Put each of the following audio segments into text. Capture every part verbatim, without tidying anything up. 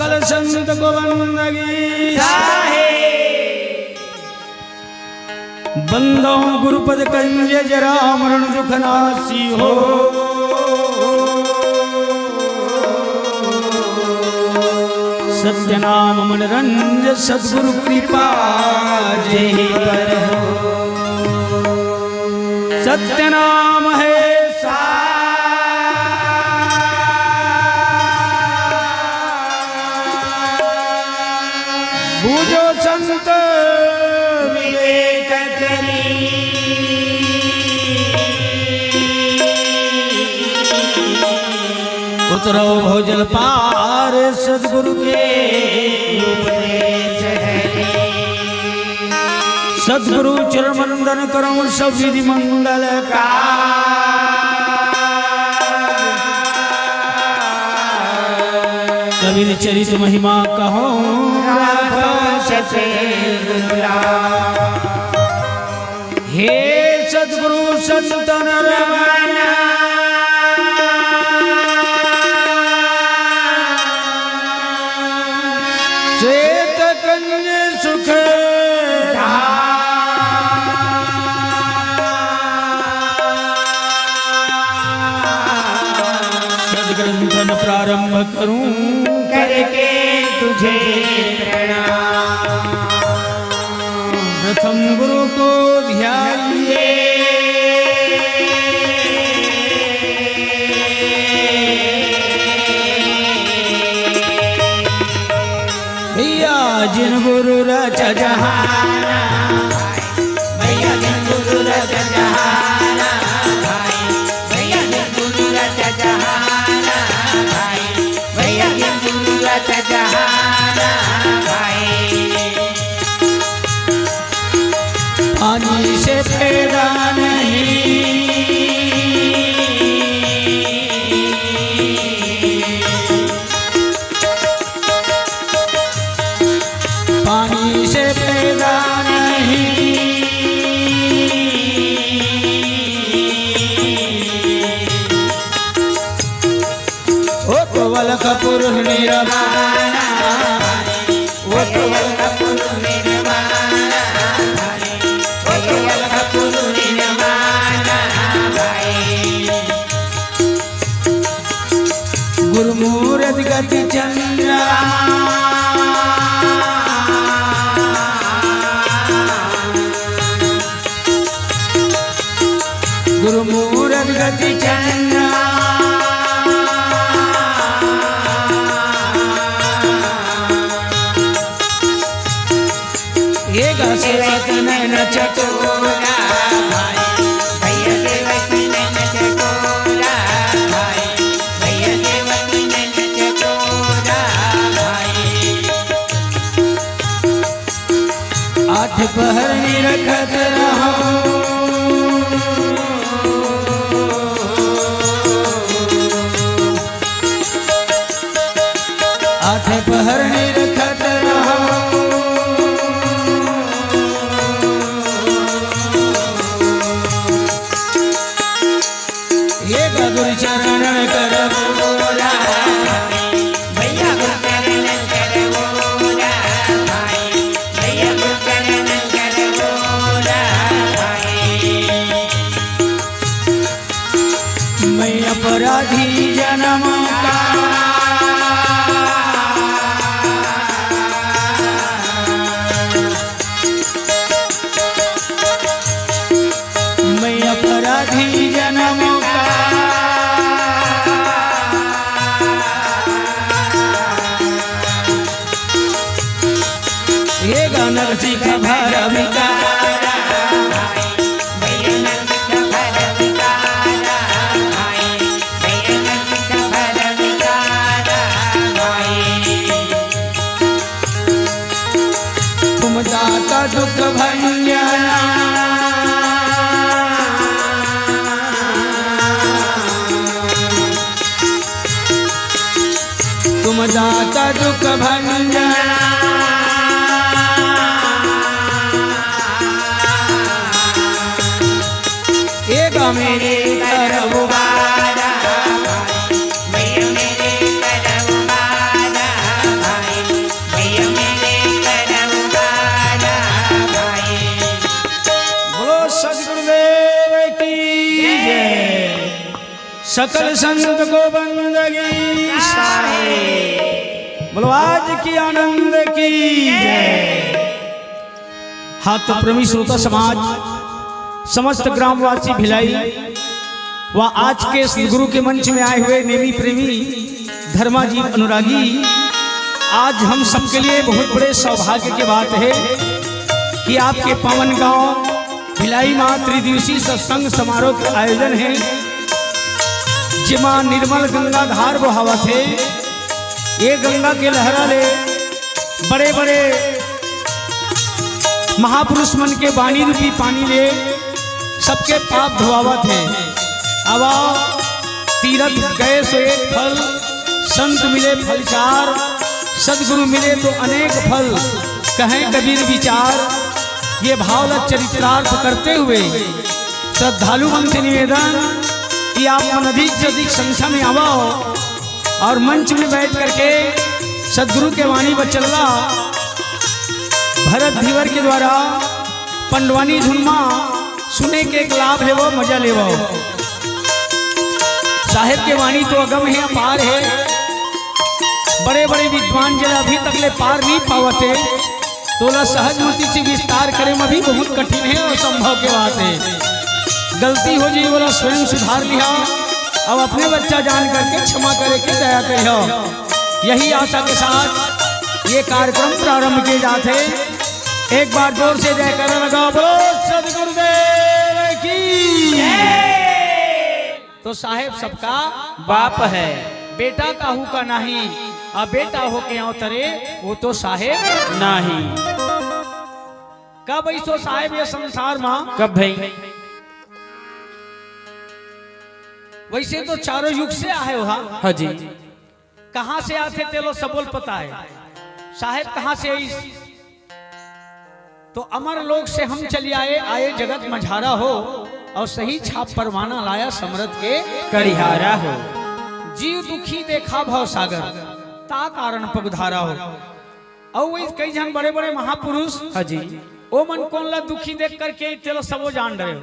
सकल संत को बंदगी। साहे। बंदो गुरुपद कंज जरा मरण दुख नासी हो। सत्य नाम मन रंज सतगुरु कृपा जेहि पर हो। सत्य नाम है सा बूझो संत विवेक करी। उतरो भव जल पार सतगुरु के उपदेश हरी। सतगुरु चरण वंदन करौं सब विधि मंगल का। कबीर चरित महिमा कहौं राखो सतगुरु। हे सतगुरु संतन रमन श्वेत कंज सुख सदग्रंथन प्रारंभ करूं करके तुझे प्रणाम। प्रथम गुरु को ध्याइए। भैया जिन गुरु रच जहाना, भैया जिन गुरु रच जहाना, भाई, भैया जिन गुरु रच जहाना, भाई, भैया जिन गुरु रच जहाना, भाई। पानी से पैदा नहीं। पानी से पैदा नहीं। ओ तो वलख पुरुष निर्वाणा। ओ तो वलख पुरुष निर्वाणा। ओ तो वलख पुरुष निर्वाणा। गुरु मूरत गति चंद्रमा। गुरु मूरत गति चंद्रमा। ये गा सेवक नैन चकोरा भाई, भैया सेवक नैन चकोरा भाई, भैया सेवक नैन चकोरा भाई। आठ पहर निरखत रहो। आठ पहर निरखत रहो। ये गुरु चरण कर बोला। भैया गुरु चरण कर बोला भाई। भैया गुरु चरण कर बोला भाई। मैं अपराधी जन्म का। मैं अपराधी जन्म का। ये गाना सीखा भर विकारा। तुम दाता दुख भंजना। तुम दाता दुख भंजना। ए गा मेरे करबुबारा। सकल संत को बंदगी साहेब। बोलो आज की आनंद की जय। हाँ, तो प्रेमी श्रोता समाज, समस्त ग्रामवासी भिलाई व आज के सदगुरु के मंच में आए हुए नेमी प्रेमी धर्माजीव अनुरागी, आज हम सबके लिए बहुत बड़े सौभाग्य की बात है कि आपके पावन गांव भिलाई मां त्रिदिवसीय सत्संग समारोह के आयोजन है, जेमा निर्मल गंगा धार बोहावत है। ये गंगा के लहरा ले बड़े-बड़े महापुरुष मन के बानी रूपी पानी ले सबके पाप धोआवत है। अब तीरथ गए सो एक फल, संत मिले फल चार, सदगुरु मिले तो अनेक फल, कहें कबीर विचार। ये भाव ला चरित्रार्थ करते हुए श्रद्धालु मन से निवेदन कि आप मन अधिक से अधिक संख्या में आवो और मंच में बैठ करके सदगुरु के वाणी वचन ला भरत धीवर के द्वारा पंडवानी धुन मा सुने के एक लाभ लेवो, मजा लेवो। साहेब के वाणी तो अगम है, अपार है। बड़े-बड़े विद्वान जेला अभी तक ले पार नहीं पावत हे, तोला सहज मति से विस्तार करे म भी बहुत कठिन है और असंभव के बात है। गलती हो जाही, ओला स्वयं सुधार लिहा। अब अपने बच्चा जान करके क्षमा करे के दया करिहा। यही आशा के साथ ये कार्यक्रम प्रारंभ किए जात हे। एक बार जोर से जयकारा लगाओ, बोलो सदगुरुदेव की। तो साहेब सबका बाप है। बेटा काहू का नाही, अब बेटा होके अवतरे, वो तो साहेब नाही। कब अइसो साहेब ये संसार मा? कब भाई? वैसे तो चारों युग से आहे हो, हाँ? हाँ जी। कहाँ से आथे तेलो सबोल पता है। साहेब कहाँ से आइस? तो अमर लोक से हम चली आए, आए जगत मझारा हो, और सही छाप परवाना लाया समरथ के कड़िहारा हो। जीव दुखी देखा भव सागर, ता कारण पगधारा हो। अउ वही कई झन बड़े-बड़े महापुरुष, हाँ जी। ओ मन कोन ला दुखी देख करके तेलो सबो जान रहे हो।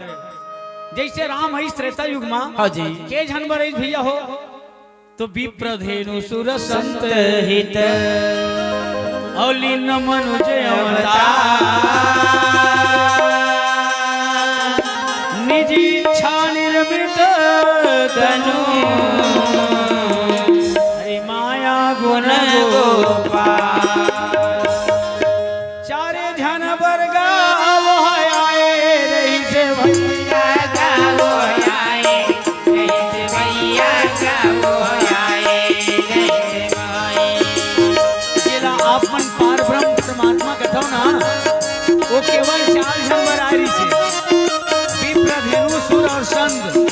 जैसे राम है त्रेता युग मा, हाँ जी। के झन बर भैया हो, तो विप्रधेनु सुर संत हित, अउ लीन मनुज अवतार। निज इच्छा निर्मित तनु, हरि माया गुण गोपाल। चारे झन बर गावो आए रहिस भैया। गावो आए रहिस भैया, गावो आए रहिस भैया। जेला आप मन पार ब्रह्म परमात्मा कथो ना, वो केवल चार झन बर आए रहिस हे। विप्र, धेनु, सुर और संत।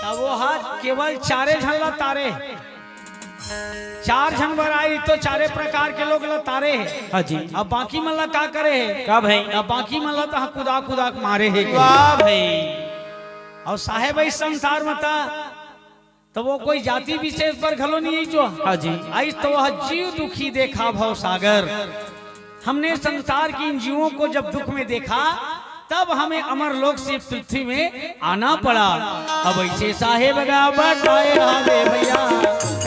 तब वो हा केवल चारे झन ला तारे। चार झन बर आई तो चारे प्रकार के लोग ला तारे हे। हाँ जी। अब बाकी मन ला का करे हे? का भाई? अब बाकी मन ला तो हाँ कुदा कुदा के मारे हे। वाह भाई। और साहेब, इस संसार में ता तो वो कोई जाति विशेष पर घलो नहीं आई जो। हाँ जी। आई तो वह जीव दुखी देखा भव सागर। हमने संसार के इन जीवों को जब दुख में देखा, तब हमें अमर लोक से पृथ्वी में आना पड़ा। अब ऐसे साहेब का बताए हवे भैया,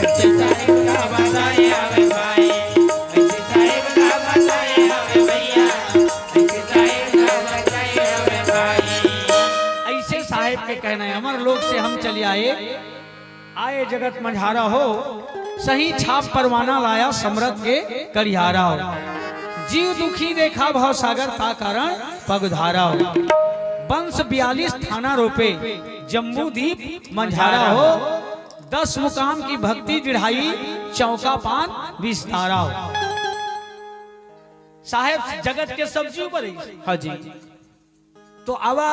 ऐसे साहेब का बताए हवे भाई, ऐसे साहेब का बताए हवे भैया, ऐसे साहेब का बताए हवे भाई। ऐसे साहेब के कहना है, अमर लोक से हम चले आए, आए जगत मझारा हो, सही छाप परवाना लाया समरथ के कड़िहारा हो। जीव दुखी देखा भव सागर ता कारण पगधारा हो। वंश बयालीस थाना रोपे, जम्बू दीप मझारा हो। दस मुकाम की भक्ति दिढ़ाई, चौका पान विस्तारा हो। साहेब जगत के सब जीव पर ही। हाँ जी। तो आवा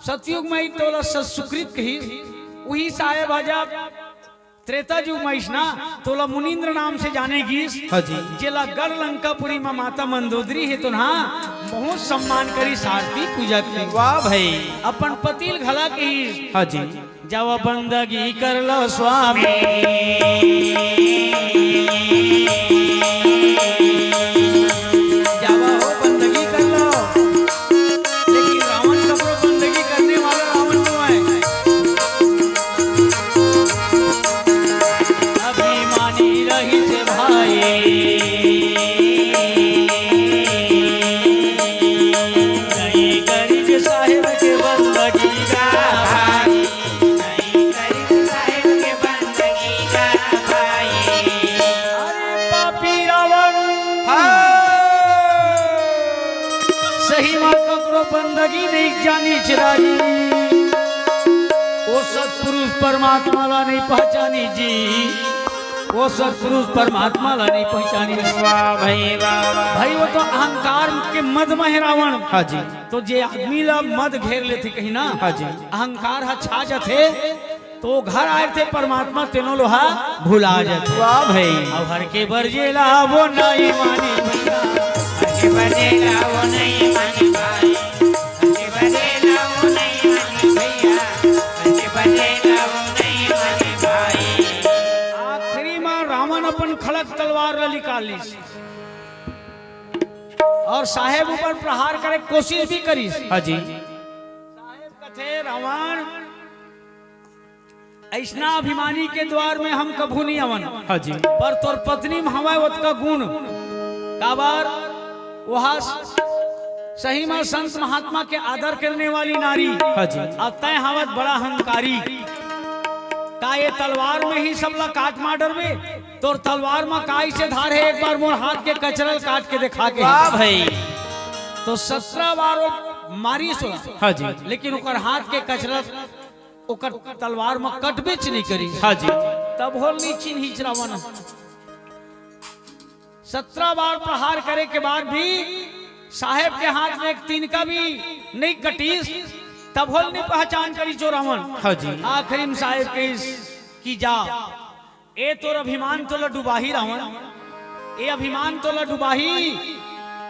सतयुग में ही तोला सत सुकृत कही, उही साहेब ह जब त्रेता युग म अइसना तोला मुनींद्र नाम से जाने गिस। हाँ जी। जेला गढ़ लंकापुरी म माता मंदोदरी हे तो ना बहुत सम्मान करिस, आरती पूजा करिस। वाह भाई। अपन पति ल घला कहिस। हाँ जी। जावा बंदगी कर लो स्वामी, जावा हो बंदगी कर लो। लेकिन रावण ककरो बंदगी करने वाला रावण नोहे। अभिमानी रहिस भाई, नहीं करिस साहेब के बंदगी का भाई। अरे पापी रावण। हाँ। सही म ककरो बंदगी नहीं जानिस राजी। ओ सतपुरुष परमात्मा ला नहीं पहचानिस जी। ओ सतपुरुष परमात्मा ला नहीं पहचानिस। वाह भाई, वाह, वाह। भाई, वो तो अहंकार के मद म हे रावण। हाँ जी। तो जे आदमी ला मद घेर लेथे कहीं ना, हाँ जी। अहंकार ह छा जाथे, तो घर आए थे परमात्मा तेनो लोहा भुला जाथे। वाह भाई। अब हर के बर जेला वो नहीं मानी भैया। हर के बर जेला वो नहीं मानी भाई। हर के बर जेला वो नहीं मानी भैया। हर के बर जेला वो नहीं मानी भाई। आखिरी म रावण अपन खड़ग तलवार ला निकालिस और साहेब ऊपर प्रहार करे के कोशिश भी करिस। हाँ जी। साहेब कथे, रावण, अइसना अभिमानी के द्वार में हम कभू नहीं आवन। हाँ जी। पर तोर पत्नी में हवय ओतका गुण। काबर? वहा सही म संत महात्मा के आदर करने वाली नारी। हाँ जी। अब तैं हवत बड़ा अहंकारी। का ये तलवार में ही सबला काट मार डरबे? तोर तलवार म का अइसे धार हे, एक बार मोर हाथ के कचरा ल काट के देखा के। वाह भाई। तो सत्रह बार वो मारिस ओला। हाँ जी। लेकिन ओकर हाथ के कचरा ओकर तलवार म कटबेच नहीं करिस। हाँ जी। तभो ल नहीं चिन्हिस रावण। सत्रह बार प्रहार करे के बाद भी साहेब के हाथ में एक तिनका भी नहीं कटिस, तभो ल नहीं पहचान करिस ओ रावण। हाँ जी। आखिरी म साहेब कहिस कि जा, ए तोर अभिमान तोला डुबाही रावण, ए अभिमान तोला डुबाही।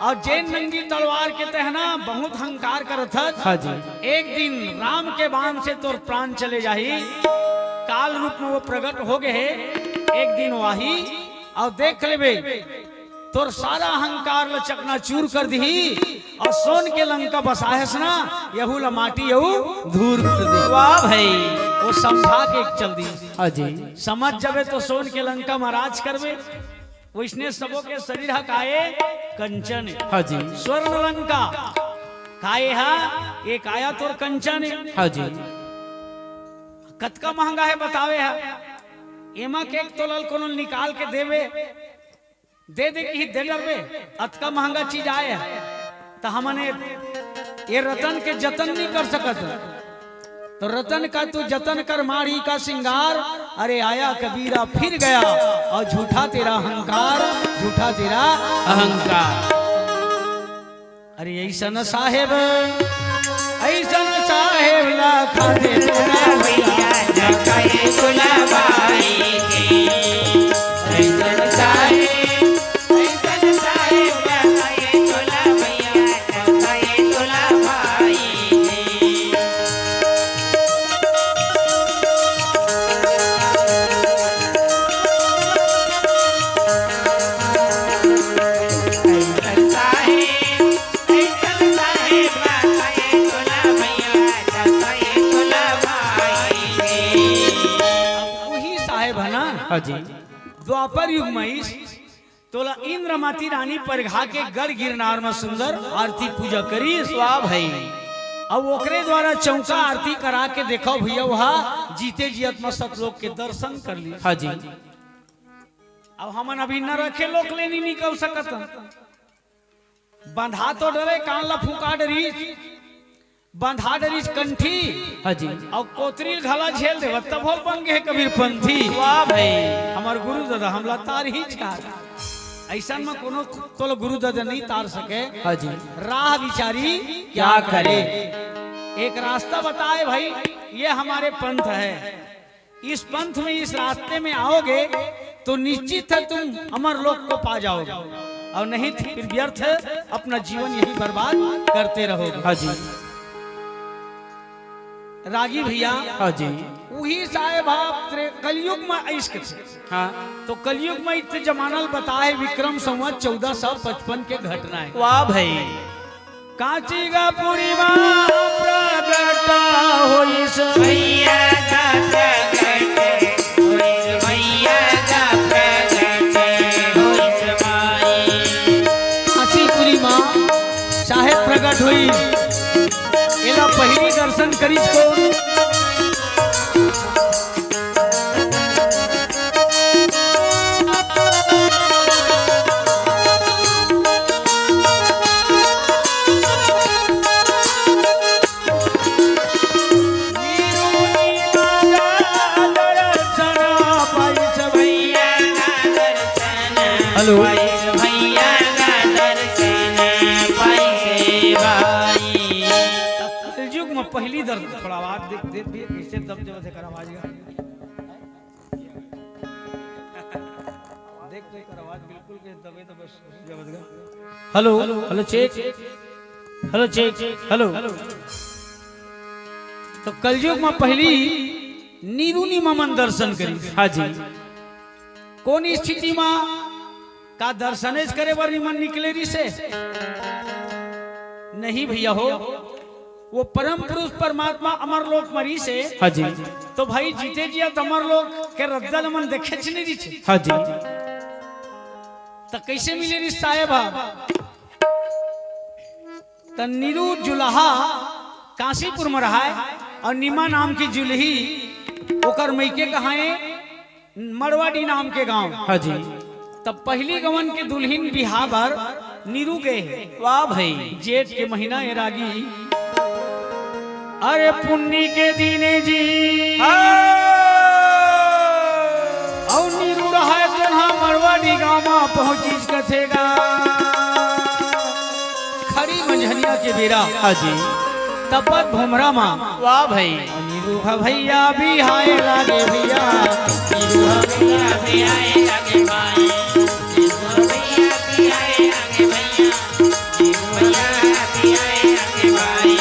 और जेन नंगी तलवार के तैं ह ना बहुत अहंकार करत हस, हाँ जी। एक दिन राम के बाण से तोर प्राण चले जाही। काल रूप में वो प्रकट हो गए हे, एक दिन वो आही और देख लेबे, तोर सारा अहंकार ल चकनाचूर कर दिही। और सोन के लंका बसाहेस ना, यहू ल माटी यहू धूर कर दी। वाह भाई। वो समझा के चल दी। हाँ जी। समझ जबे तो सोन के लंका म राज करबे। वइसने सबो के शरीर ह काये? कंचन। हाँ जी। स्वर्ण लंका काये हा? ये काया तोर कंचन। हाँ जी। कतका महंगा हे बतावे हा? एमा के एक तोला ल कोनो निकाल के देवे, दे दे कि दे डरबे, अतका महंगा चीज आए हे। त हमन ये, ये रतन के जतन नहीं कर सकत। तो रतन का तू जतन कर माढ़ी का सिंगार, अरे आया कबीरा फिर गया, और झूठा तेरा अहंकार, झूठा तेरा अहंकार। अरे अइसन साहेब, अइसन साहेब ला खाते तोला भैया, ना खाए तोला भाई जी। अइसन साहेब, अइसन साहेब ला खाए तोला भैया, ना खाए तोला भाई जी। अब उही साहेब है ना? हाँ जी। द्वापर युग में इस तोला इंद्रमती रानी परघा के गढ़ गिरनार में सुंदर आरती पूजा करिस। वाह भाई। अब ओकरे द्वारा चौका आरती करा के देखो भैया, वहा जीते जियत में सतलोक के दर्शन कर ली। हाँ जी। अब हमन अभी नरके लोक ले नहीं निकल सकत। बंधा तो डरे, कान ला फुका डरिस, बंधा डरिस कंठी। हाँ जी। अउ कोतरी घला झेल देवत, तभो ल बन गे कबीर पंथी। वाह भाई। हमर गुरु दादा हमला तार ही चार। अइसन में कोनो तोला गुरु दादा नहीं तार सके। हाँ जी। राह बिचारी क्या क्या करे? करे? एक रास्ता बताए भाई, ये हमारे पंथ है। इस पंथ में, इस रास्ते में आओगे तो निश्चित है तुम अमर लोक को पा जाओगे, और नहीं तो फिर व्यर्थ है, अपना जीवन यही बर्बाद करते रहोगे। हाँ जी। रागी भैया, हाँ जी। वही साहेब आप त्रे-, कलयुग में इश्क थे। हाँ। तो कलयुग में इतने जमानल बता है, विक्रम संवत चौदह सौ पचपन के घटना है। वाह भाई। काची गा पूर्णिमा प्रगट होइस। भैया गा प्रगट होइस, भैया गा प्रगट होइस माई। काची पूर्णिमा साहेब प्रगट होइस। एला पहिली दर्शन करिस को। हेलो। कलयुग में पहली दर्शन, थोड़ा आवाज देख, देख भी कैसे दब जब से कर आवाज गा। देख, देख, कर आवाज बिल्कुल के दबे, दबे जब से। Hello, hello, check. Hello, check. Hello. तो कलयुग में पहली नीरू निमा मन दर्शन करी। हाँ जी। कौन स्थिति में का दर्शनेज करे बर निमन निकले रिसे? नहीं भैया हो, वो परम पुरुष परमात्मा अमर लोक मरी से। हाँ जी। तो भाई जीते जिया तो अमर लोक के रद्दा ल मन देखे च नहीं रिसे। हाँ जी। तो कैसे मिले रिस साहेब हा? त नीरू जुलहा काशीपुर में रहा है और निमा नाम की जुलही ओकर मइके कहाए मड़वाडी नाम के गांव। हाँ जी। तब पहली गवन के दुल्हिन बिहा बर नीरू गए हे। वाह भाई। जेठ के महीना हे रागी। अरे पुन्नी के दिने जी। हाँ। अउ नीरू रहाय तोन्हा मड़वाडी गांव मा पहुंचिस कथे गा। खरी मंझनिया के बेरा। हाँ जी। तपत भोमरा मा। वाह भाई। नीरू ह भैया बिहाए लागे भैया। नीरू ह भैया बिहाए लागे भाई। नीरू ह भैया बिहाए लागे भैया। नीरू भैया बिहाए लागे भाई।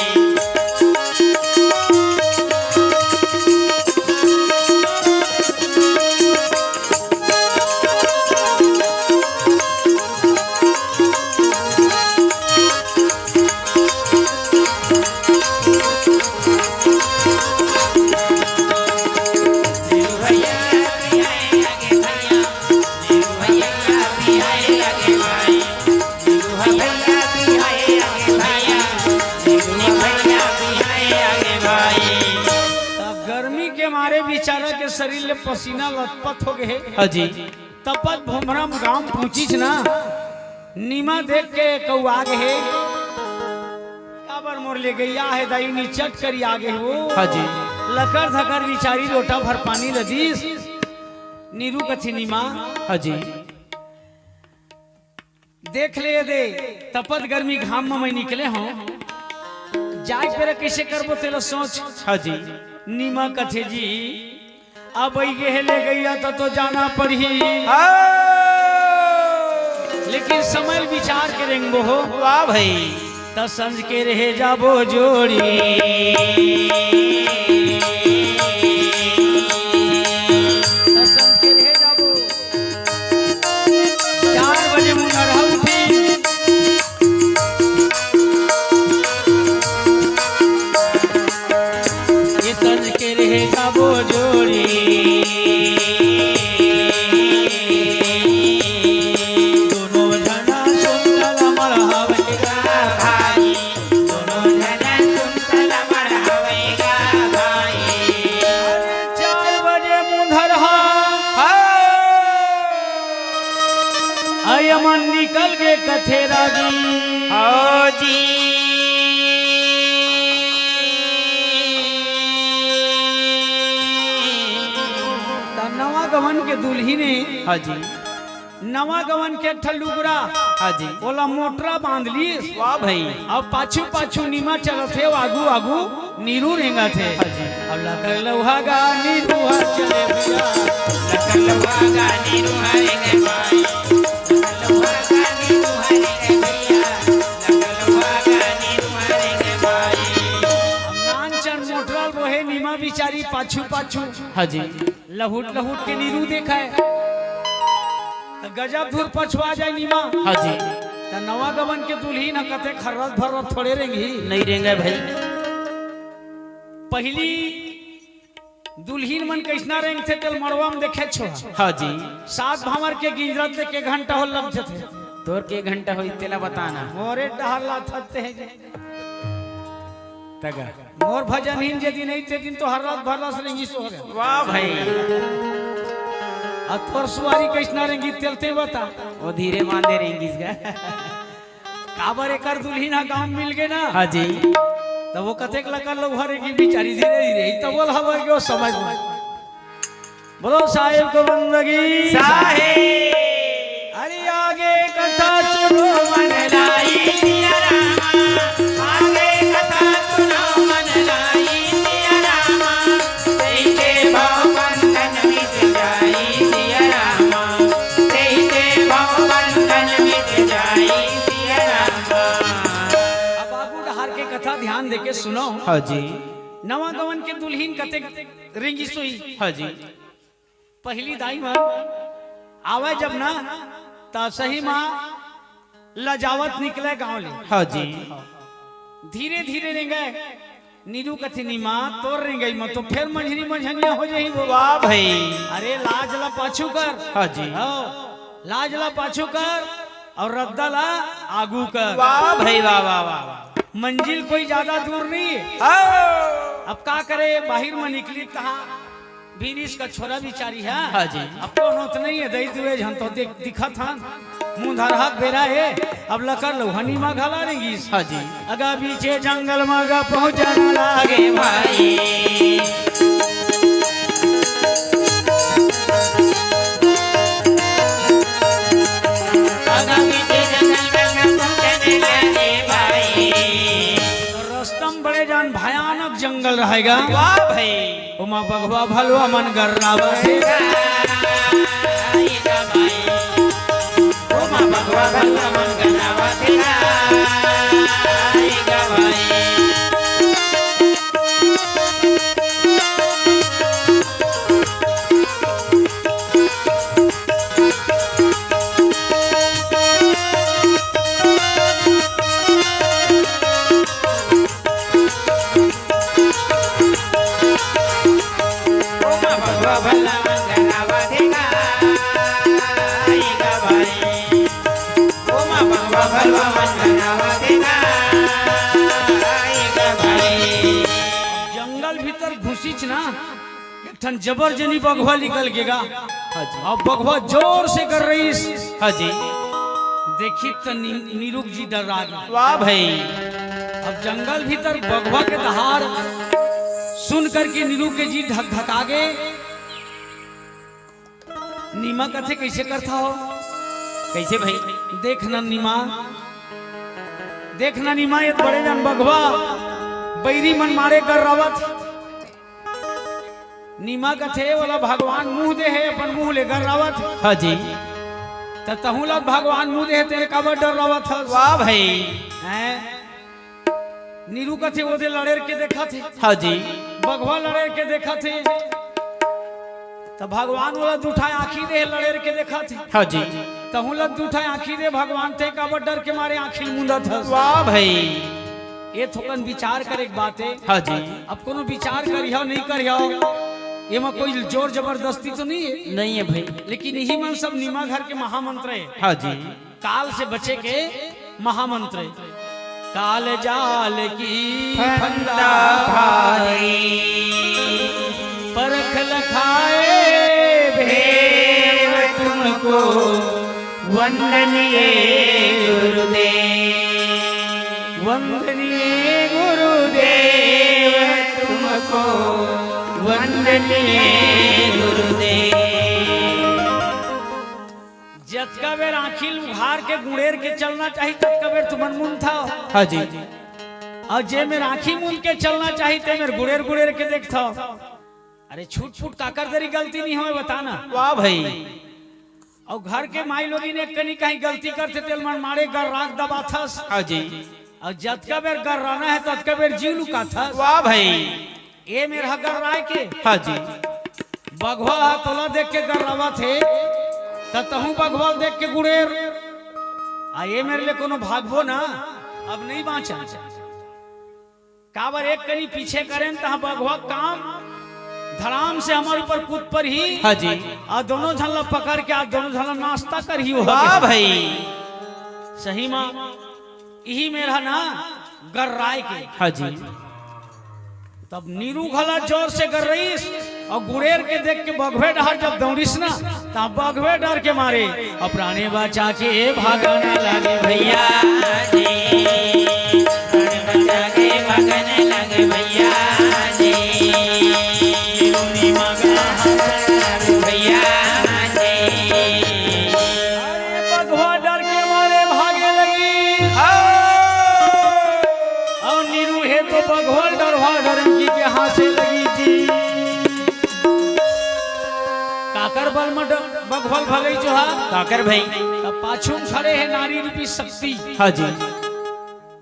गर्मी के मारे बेचारा के शरीर ले पसीना लथपथ हो गए हे। हाँ जी। तपत भोमरा म गांव पहुंचिस ना, निमा देख के कउआ गे हे। काबर मोर ले गइया हे दाई, निचट करी आगे हो। हाँ जी। लकर धकर बिचारी लोटा भर पानी ल दिस। नीरू कथे निमा। हाँ जी। देख ले ये दे, तपत गर्मी घाम म मैं निकले हों। जाए के बेरा कइसे करबो तेला सोच। हाँ जी। निमा कथे जी, अब अइगे हे ले गइया त तो जाना पड़ही। हाँ। लेकिन समय विचार के रेंगबो हो। वाह भाई। त संझ के रहे जाबो जोड़ी। त संझ के रहे जाबो। चार बजे मुंडरहा उठी। ये तन के रहे जाबो जोड़ी। दोनों जना सुंदर मरहबेगा भाई। दोनों जना सुंदर मरहबेगा भाई। चार बजे मुंडरहा। हाँ। अय मन निकल के कथे रागी। हाँ जी। त नवा गवन के दुल्हिन हे। हाँ जी। नवा गवन के एक ठा लुगरा। हाँ जी। ओला मोटरा बांध लीस। वाह भाई। अब पाछू पाछू निमा चलत हे, आगू आगू नीरू रेंगत हे। हाँ जी। अब लकर लौहा गानी रुहा चले भैया। लकर लौहा गानी रुहा रे गे भाई। लकर लौहा गानी रुहा रे गे भैया। लकर लौहा गानी रुहा रे गे भाई। अब नानचन मोटरल बोहे नीमा बिचारी पाछू पाछू। हाँ जी। लहुट लहुट के नीरू देखय। त गजब धुर पछुआ जाय नीमा। हाँ जी। त नवा गवन के दुल्हिन ह कते खर्रत भर्रत थोड़े रेंगही। नइ रेंगय भाई। पहिली दुल्हिन मन कइसना रेंगथे तेल मड़वा म देखेच हो। हाँ जी। सात भांवर के गिंजरत ले के घंटा हो लग जथे। तोर के घंटा होई तेला बताना। मोरे डहर ला थकते हैं जे। तगा। मोर भजनहीन जे दिन अइस ते दिन तो हर रात भर रस रेंगिस हो रे। वाह भाई। अउ तोर सुवारी कइसना रेंगिस तेल ते बता। ओ धीरे मांदे रेंगिस गा। काबर एकर दुल्हिन ह गांव म मिल गे ना। हाँ जी। त ओ कतेक लकर लौहा रेंगिस बिचारी धीरे धीरे, तब ओला हबर के ओ समझ म। बोलो साहेब को बंदगी। साहेब। अरे आगे कथा सुनो मन लाई सिया रामा, आगे कथा सुनो मन लाई सिया रामा, तेरे भाव बंधन मिट जाई सिया रामा, तेरे भाव बंधन मिट जाई सिया रामा। अब आगू डहार के कथा ध्यान देके सुनो। हाँ जी। नवा गवन के दुल्हिन कते रेंगिस होही। हाँ जी। पहिली दाई मन आवय जब ना, त सही म लजावत निकलय गांव ले। हाँ जी। धीरे धीरे रेंगय। नीरू कथे, "नीमा, तोर रेंगई म तो फेर मंझरी मंझनिया हो जाही वो।" वाह भाई। अरे लाज ला पाछू कर। हाँ जी। हाँ, लाज ला पाछू कर अउ रद्दा ला आगू कर। वाह भाई, वाह, वाह, वाह, वाह। मंजिल कोई ज्यादा दूर नहीं। हाँ। अब का करे, बाहिर म निकली तहाँ बिरिस के छोरा बिचारी हे। हाँ जी। अब कोनो तो नहीं हे, दई दुए झन तो देख, दिखत हन। मुंह धरहा के बेरा हे, अब लकर लौहा नीमा घला रेंगिस। हाँ जी। अगा बीचे जंगल म गा पहुंचन लागे भाई। अगा बीचे जंगल म गा पहुंचन लागे भाई। रस्ता म बड़े जान भयानक जंगल रहय गा। वाह भाई। ओमा बघवा भलवा मन गर्रावत हे। ओमा बघवा भलवा मन गर्रावत हे। जंगल भीतर घुसिस ना, एक ठन जबर जनी बघवा निकल गे गा। हाँ जी। अब बघवा जोर से गर्राइस। हाँ जी। देखिस त नी-, नीरू के जी डर्रा गे। वाह भाई। अब जंगल भीतर बघवा के दहाड़ सुन करके नीरू के जी धकधका गे। नीमा कथे, "कइसे करथा हो?" कइसे भाई? देख ना नीमा, देख ना नीमा, ए बड़े जान बघवा बइरी मन मारे गर्रावत। नीमा कथे, "ओला भगवान मुंह दे हे, अपन मुंह ले गर्रावत।" हाँ जी। त तहूं ला भगवान मुंह दे हे, तें काबर डर्रावत हस? वाह भाई। हैं? नीरू कथे, "ओदे लड़ेर के देखत हे।" हाँ जी। बघवा लड़ेर के देखत हे। त भगवान ओला दू ठा आंखी दे हे, लड़ेर के देखत हे। हाँ जी। तहूं ला दू ठा आंखी दे भगवान, तें काबर डर के मारे आंखी ल मूंदत हस? वाह भाई। ए थोकन विचार करे के बात हे। हाँ जी। अब कोनो विचार करिहव, नहीं करिहव, एमा कोई जोर जबरदस्ती तो नहीं हे। नहीं हे भाई। लेकिन इही मन सब नीमा घर के महामंत्र हे। हाँ जी। काल से बचे के महामंत्र हे। काल जाल की फंदा भारी, परख लखाए भेव तुमको, वंदनीय गुरुदेव, वंदनीय गुरुदेव तुमको, वंदनीय गुरुदेव। जतका बेर आंखी ल उघार के गुड़ेर के चलना चाही, ततका बेर तुमन मूंदथव। हाँ जी। अउ जे मेर आँखी मूंद के चलना चाही, ते मेर गुड़ेर गुड़ेर के देखथव। अरे छूट फूट काकर दरी गलती नहीं होय, बता ना। वाह भाई। अउ घर के माई लोगिन एक कनी कहीं गलती करथे, तेल मन मारे गर्राके दबाथस। हाँ जी। अउ जतका बेर गर्राना हे, ततका बेर जीव लुकाथस। वाह भाई। ए मेर ह गर्राय के। हाँ जी। बघवा ह तोला देख के गर्रावत हे, त तहूँ बघवा ल देख के गुड़ेर। आ ए मेर ले कोनो भागबो ना, अब नहीं बाँचा। काबर एक कनी पीछे करेन, तहाँ बघवा काम धड़ाम से हमर ऊपर कूद परही। हाँ जी। आ दोनों झन ला पकड़ के, आ दोनों झन ला नाश्ता करही वो। वाह भाई। सही मा, इही मेर ह ना गर्राय के। हाँ जी। तब नीरू घला जोर से गर्राइस, अउ गुड़ेर के देख के बघवे डहर जब दौड़िस ना, तब बघवे डर के मारे अउ प्राणे बचा के भागन लागे भैया जी। प्राणे बचा के भागन लागे भैया जी। भैया जी। अरे बघवा डर के मारे भागे लगी। हाँ। अउ नीरू हे तो बघवा डरवा डरकी के हाँसे लगी जी। काकर बल म ड-, बघवा ल भगई जोहा। काकर भाई। तब पाछू म खड़े हे नारी रूपी शक्ति। हाँ जी।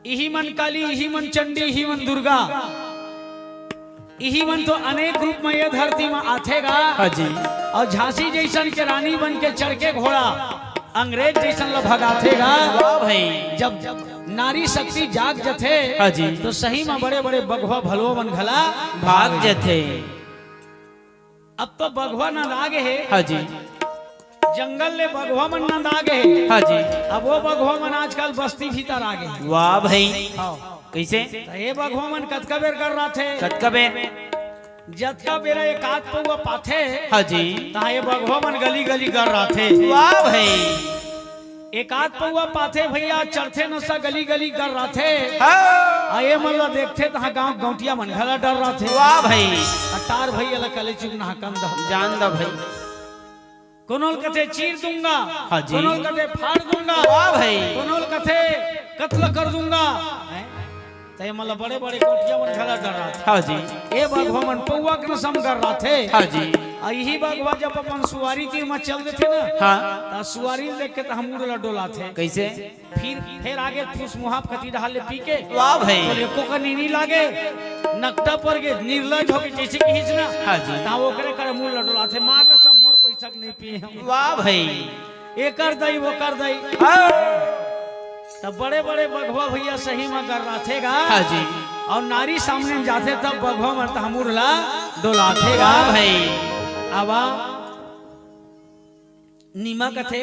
इही मन काली, इही मन चंडी, इही मन दुर्गा। इही मन तो अनेक रूप म ये धरती म आथे गा। हाँ जी। अउ झांसी जइसन के रानी बन के चढ़ के घोड़ा, अंग्रेज जइसन ल भगाथे गा। वाह भाई। जब नारी शक्ति जाग जथे, हाँ जी। तो सही म बड़े-बड़े बघवा भलवा मन घला भाग जथे। अब तो बघवा नंदा गे हे। हाँ जी। जंगल ले बघवा मन नंदा गे हे। हाँ जी। अब वो बघवा मन आजकल बस्ती भीतर आ गे हे। वाह भाई। हाँ। कइसे? त ये बघवा मन कतका बेर गर्राथे? कतका बेर? जतका बेरा एक आध पौवा पाथे, हाँ जी। तहाँ ये बघवा मन गली गली गर्राथे। वाह भाई। एक आध पौवा पाथे भैया, चढ़थे नसा गली गली गर्राथे। हाँ। अउ ये मन ला देखथे तहाँ गाँव गौंटिया मन घला डर्राथे। वाह भाई। अटार भैया ला कले चुप ना कम दह। जान द भाई। कोनो ल कथे चीर दूंगा, हाँ जी। कोनो ल कथे फाड़ दूंगा, वाह भाई। कोनो ल कथे कत्ल कर दूंगा, हैं? त ये मन ला बड़े-बड़े गौंटिया मन घला डर्राथे। हाँ जी। ए बघवा मन पौवा के नसा म गर्राथे। हाँ जी। अउ इही बघवा जब अपन सुवारी तीर म चल देथे ना, हाँ। त सुवारी ल देख के त हमूर ला डोलाथे। कइसे? फिर, फिर आगे फुसमुहा कती डहर ले पी के। वाह भाई। तो एको कनी नी लागे, नकटा पर गे, निर्लज होके जइसे किहिस ना। हाँ जी। त ओकरे कर मूड़ ल डोलाथे, माँ कसम मोर पइसा के नहीं पिए हँव। वाह भाई। एकर दई, ओकर दई। हाँ। त बड़े-बड़े बघवा भैया सही म गर्राथे गा। हाँ जी। अउ नारी सामने म जाथे तब बघवा मन त हमूर ला डोलाथे गा। वाह भाई। अब आ नीमा कथे,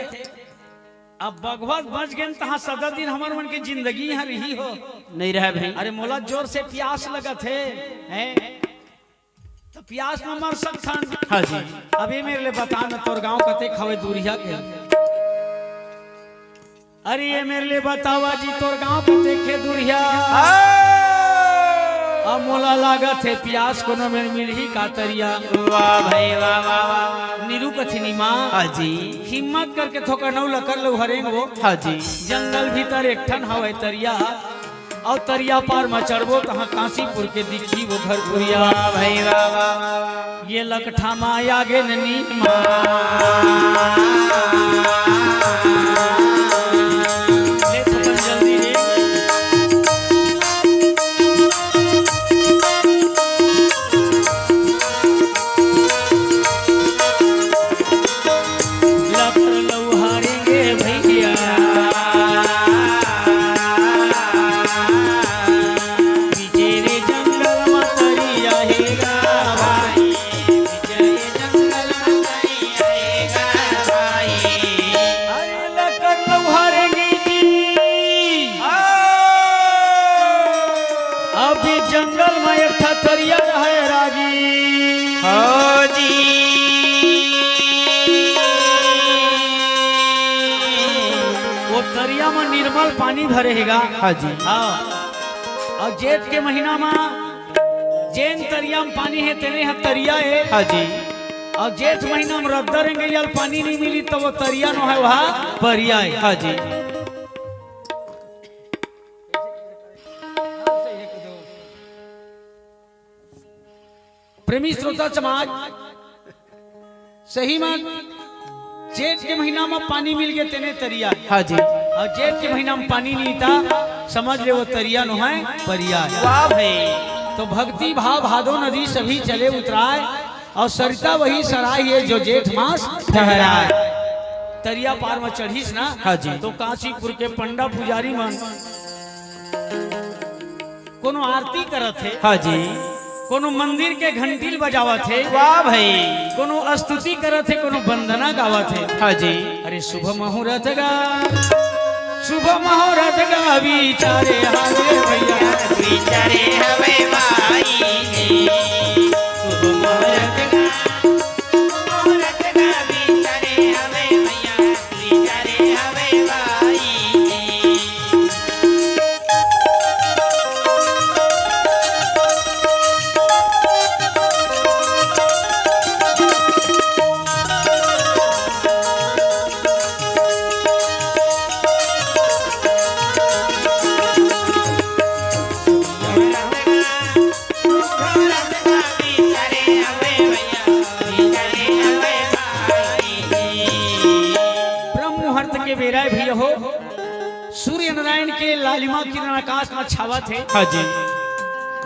अब बघवा बच गेन तहाँ सदा दिन हमर मन के जिंदगी इहाँ रही हो। नहीं रहे भाई। अरे मोला जोर से पियास लगत हे, हैं? त पियास म मर सकथन। हाँ जी। अब ये मेर ले बता न, तोर गाँव कतेक हवे दूरिहा के? अरे ये मेर ले बतावा जी, तोर गाँव कतेक हे दूरिहा? हाँ। अब मोला लागत हे पियास कोनो मेर मिलही का तरिया। वाह भाई, वाह, वाह, वाह, वाह। नीरू कथे नीमा। हाँ जी। हिम्मत करके थोकन अउ लकर लउहरेंग वो। हाँ जी। जंगल भीतर एक ठन हवय तरिया, अउ तरिया पार म चढ़बो तहाँ काशीपुर के दिखही वो घर कुरिया। वाह भाई, वाह, वाह, वाह, वाह। ये लकठा म आगे न नीमा। ले थोकन जल्दी रे। लकर लउहारेंगे भैया। बीचे रे जंगल म तरिया हे गा भाई, बीचे रे जंगल म तरिया हे गा भाई। अरे लकर लउहारेंगे जी। अभी जंगल म एक ठा तरिया रहय रागी। हाँ जी। वो तरिया म निर्मल पानी भरे हे गा। हाँ जी। हाँ। अउ जेठ के महीना म जेन तरिया म पानी हे, तेने ह तरिया हे। हाँ जी। अउ जेठ महीना म रद्दा रेंगइया ल पानी नहीं मिली, त वो तरिया नो हे, वहाँ परिया हे। हाँ जी। प्रेमी श्रोता समाज, सही में जेठ के महीना में पानी मिल गए तेने तरिया। हाँ जी। और जेठ के महीना में पानी नहीं था, समझ ले वो तरिया नो है परिया। वाह भाई। तो भक्ति भाव भादो नदी सभी चले उतराय, और सरिता वही सराय है जो जेठ मास ठहराय। तरिया पार में चढ़ीस ना। हाँ जी। तो काशीपुर के पंडा पुजारी मन कोनो आरती करत हे, हाँ जी। कोनो मंदिर के घंटी ल बजावत हे, वाह भाई। कोनो स्तुति करत हे, कोनो वंदना गावत हे। हाँ जी। अरे शुभ मुहूर्त गा, शुभ मुहूर्त गा विचारे हवे भैया। विचारे हवे भाई जी। शुभ मुहूर्त गा, शुभ मुहूर्त गा विचारे हवे भैया। ब्रह्म मुहूर्त के बेरा भी हो, सूर्य नारायण के लालिमा किरण आकाश में छावत हे। हाँ जी।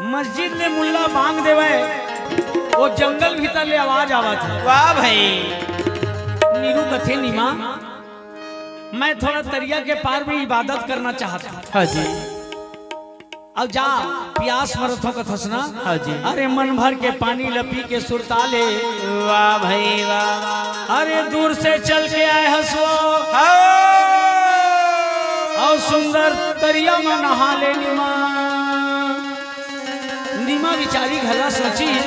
मस्जिद में मुल्ला बांग देवे, वो जंगल भीतर ले आवाज आवत हे। वाह भाई। नीरू कथे, "निमा, मैं थोड़ा तरिया के पार में इबादत करना चाहता हूँ।" हाँ जी। अब जा, प्यास मरत हो कथस ना। हाँ जी। अरे मन भर के पानी ल पी के सुरता ले। वाह भाई वाह। अरे दूर से चल के आए हस वो। हाँ। और सुंदर तरिया में नहा ले निमा। निमा बिचारी घला सोची,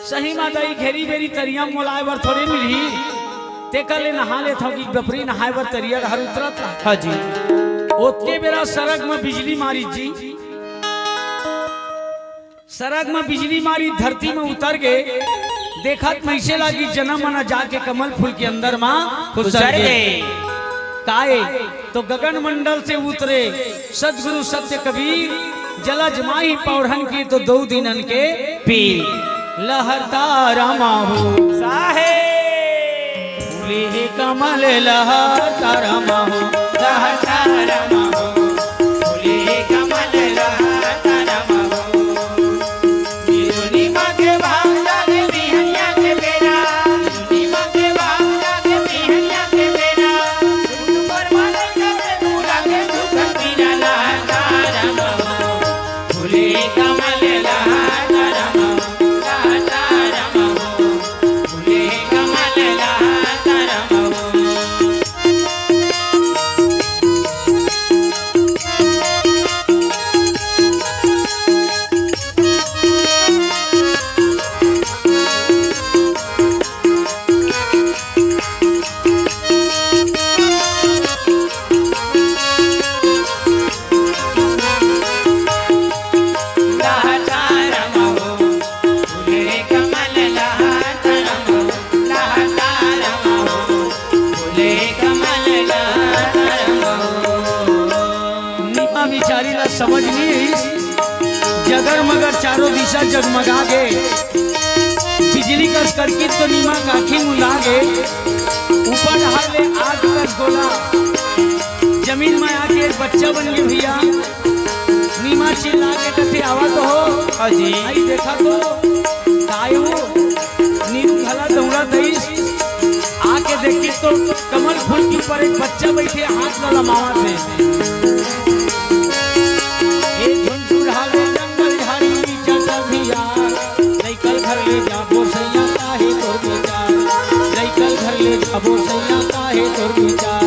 सही माता ई घेरी बेरी तरिया मोला आए बर थोड़े मिलही। तेकर ले नहा लेथव कि बपरी नहाए बर तरिया डहर उतरत रहा। हाँ जी। ओतके बेरा सरग म बिजली मारी जी, सरग म बिजली मारी, धरती म उतर गे। देखत म अइसे लागी जनम मन जाके कमल फूल के अंदर म खुसर खुसर गे। गे। काए तो गगन मंडल से उतरे सतगुरु सत्य कबीर, जलज माही पौढ़न की तो दो दिनन के पीर। लहरता रमाहू। साहे। फूले कमल लहरता रमाहू। लहरता रमाहू। फूले कमल लहरता रमाहू। बिरुनी माँ के भाग लागे बिहनिया के बेरा। बिरुनी माँ के भाग लागे बिहनिया के बेरा। फूल पर माला के फूला के दुख पीरा लहरता रमाहू। फूले कमल लहरता रमाहू। निमा बिचारी ला समझ नइ आइस। जगर मगर चारों दिशा जगमगा गे। बिजली कस कड़किस तो निमा के आँखी मुंदा गे। ऊपर डहार ले आग कस गोला। जमीन में आके एक बच्चा बन गे भैया। निमा चिल्ला के कथे, "आवा तो हो।" हाँ जी। आई देखा तो, काय हो? नीरू घला दौड़त आइस। आके देखिस तो कमल फूल के ऊपर एक बच्चा बइठे, हाथ ला लमावत हे। ए झुनझुन हाले जंगल झाड़ी चटभिया, लइकल घर ले जाबो सैया काहे तोर विचार, लइकल घर ले जाबो सैया काहे तोर विचार।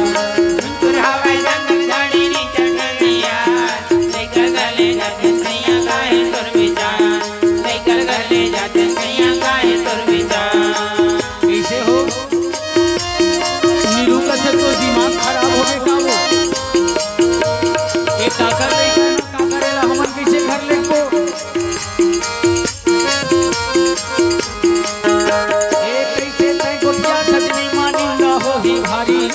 झुनझुन हावे जंगल झाड़ी नी चटभिया, लइकल घर ले जाबो सैया काहे तोर विचार। लइकल घर ले जाते सैया काहे तोर विचार। कइसे हो? नीरू कथे तोर दिमाग खराब होगे का वो? ए काकर लइका ना काकर एला हमन कइसे घर लेगबो? ए कइसे तैं गोठियाथस निमा निंदा होही भारी।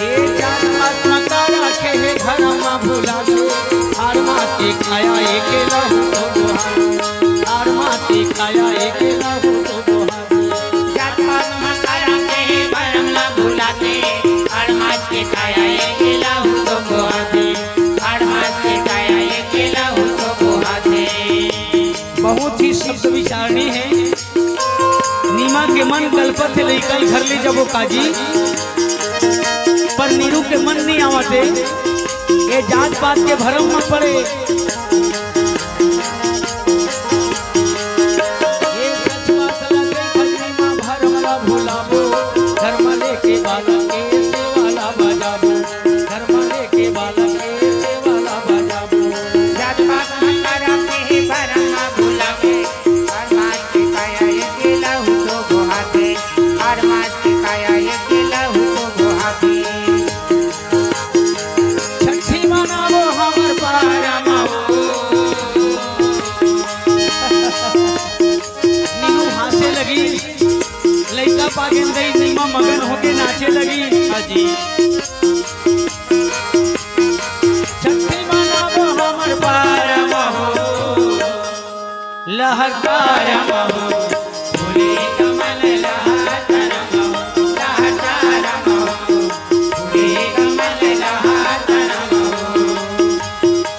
ए जात पात म का राखे हे घर म भुला दे, आड़ मात के काया एकेला हूँ तो बोहा दे, आड़ मात के काया एकेला हूँ तो बोहा दे। जात पात म का राखे हे घर म भुला दे, आड़ मात के काया एकेला हूँ तो बोहा दे, आड़ मात के काया एकेला हूँ तो बोहा दे। बहुत ही शब्द विचारणी हे। नीमा के मन कलपत हे लइका ल घर ले जाबो काजी, पर नीरू के मन नइ आवत हे। ए जात पात के भरम म पड़े। ए सच बात ल देख नीमा भरम ल भुलाबो, घर म लेके बालक के सेवा ल बजाबो, घर म लेके बालक के सेवा ल बजाबो। जात पात म का राखे हे भरम म भुला दे, आड़ मात के काया एकेला हूँ तो बोहा दे, आड़ मात के काया एकेला हूँ तो बोहा दे। छट्ठी मनाबो हमर पारा म हो। नीरू हाँसे लगी, लइका पागेन दई नीमा मगन होके नाचे लगी। हाँ जी। छट्ठी मनाबो हमर पारा म हो, लहर पारा म हो। फूले कमल लहर पारा म हो, लहर पारा म हो। फूले कमल लहर पारा म हो।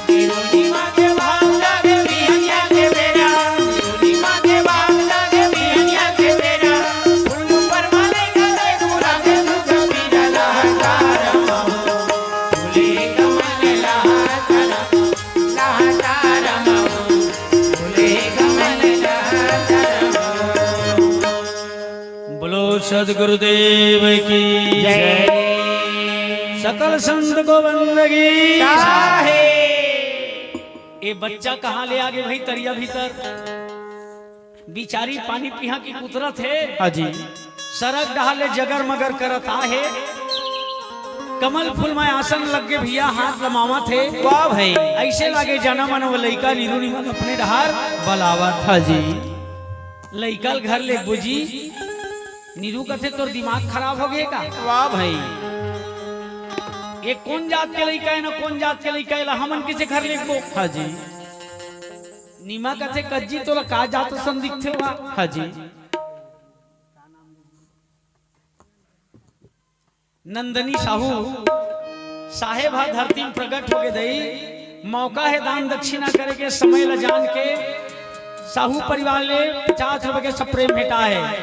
नीरू नीमा के भाग लागे बिहनिया के बेरा, नीरू नीमा के भाग लागे बिहनिया के बेरा। फूल ऊपर वाले का देख बुला के दुख पीरा लहर पारा म हो। फूले कमल लहर पारा म हो। बोलो सदगुरुदेव की जय। सकल संत को बंदगी। ए बच्चा कहाँ ले आगे भाई तरिया भीतर? बिचारी पानी पिहा की कुतरत हे। हाँ जी। सरग डहार ले जगर मगर करत आहे। कमल फूल म आसन लग गे भैया, हाथ लमावत हे। वाह भाई। अइसे लागे जाना मन वो लइका नीरू नीमा ल अपने डहार बलावत। हाँ जी। लइका ल घर लेगबो जी। नीरू कथे, "तोर दिमाग खराब हो गे का?" वाह भाई। ये कोन जात के लइका हे ना कोन जात के लइका हे, एला हमन कइसे घर लेगबो? हाँ जी। नीमा कथे, "कज्जी तोला का जात असन दिखथे वा?" हाँ जी। नंदनी साहू, साहेब हा धरती म प्रगट होगे दई, मौका हे दान दक्षिणा करे के, समय ल जान के साहू परिवार ले पचास रुपए के सप्रे भेंटा हे।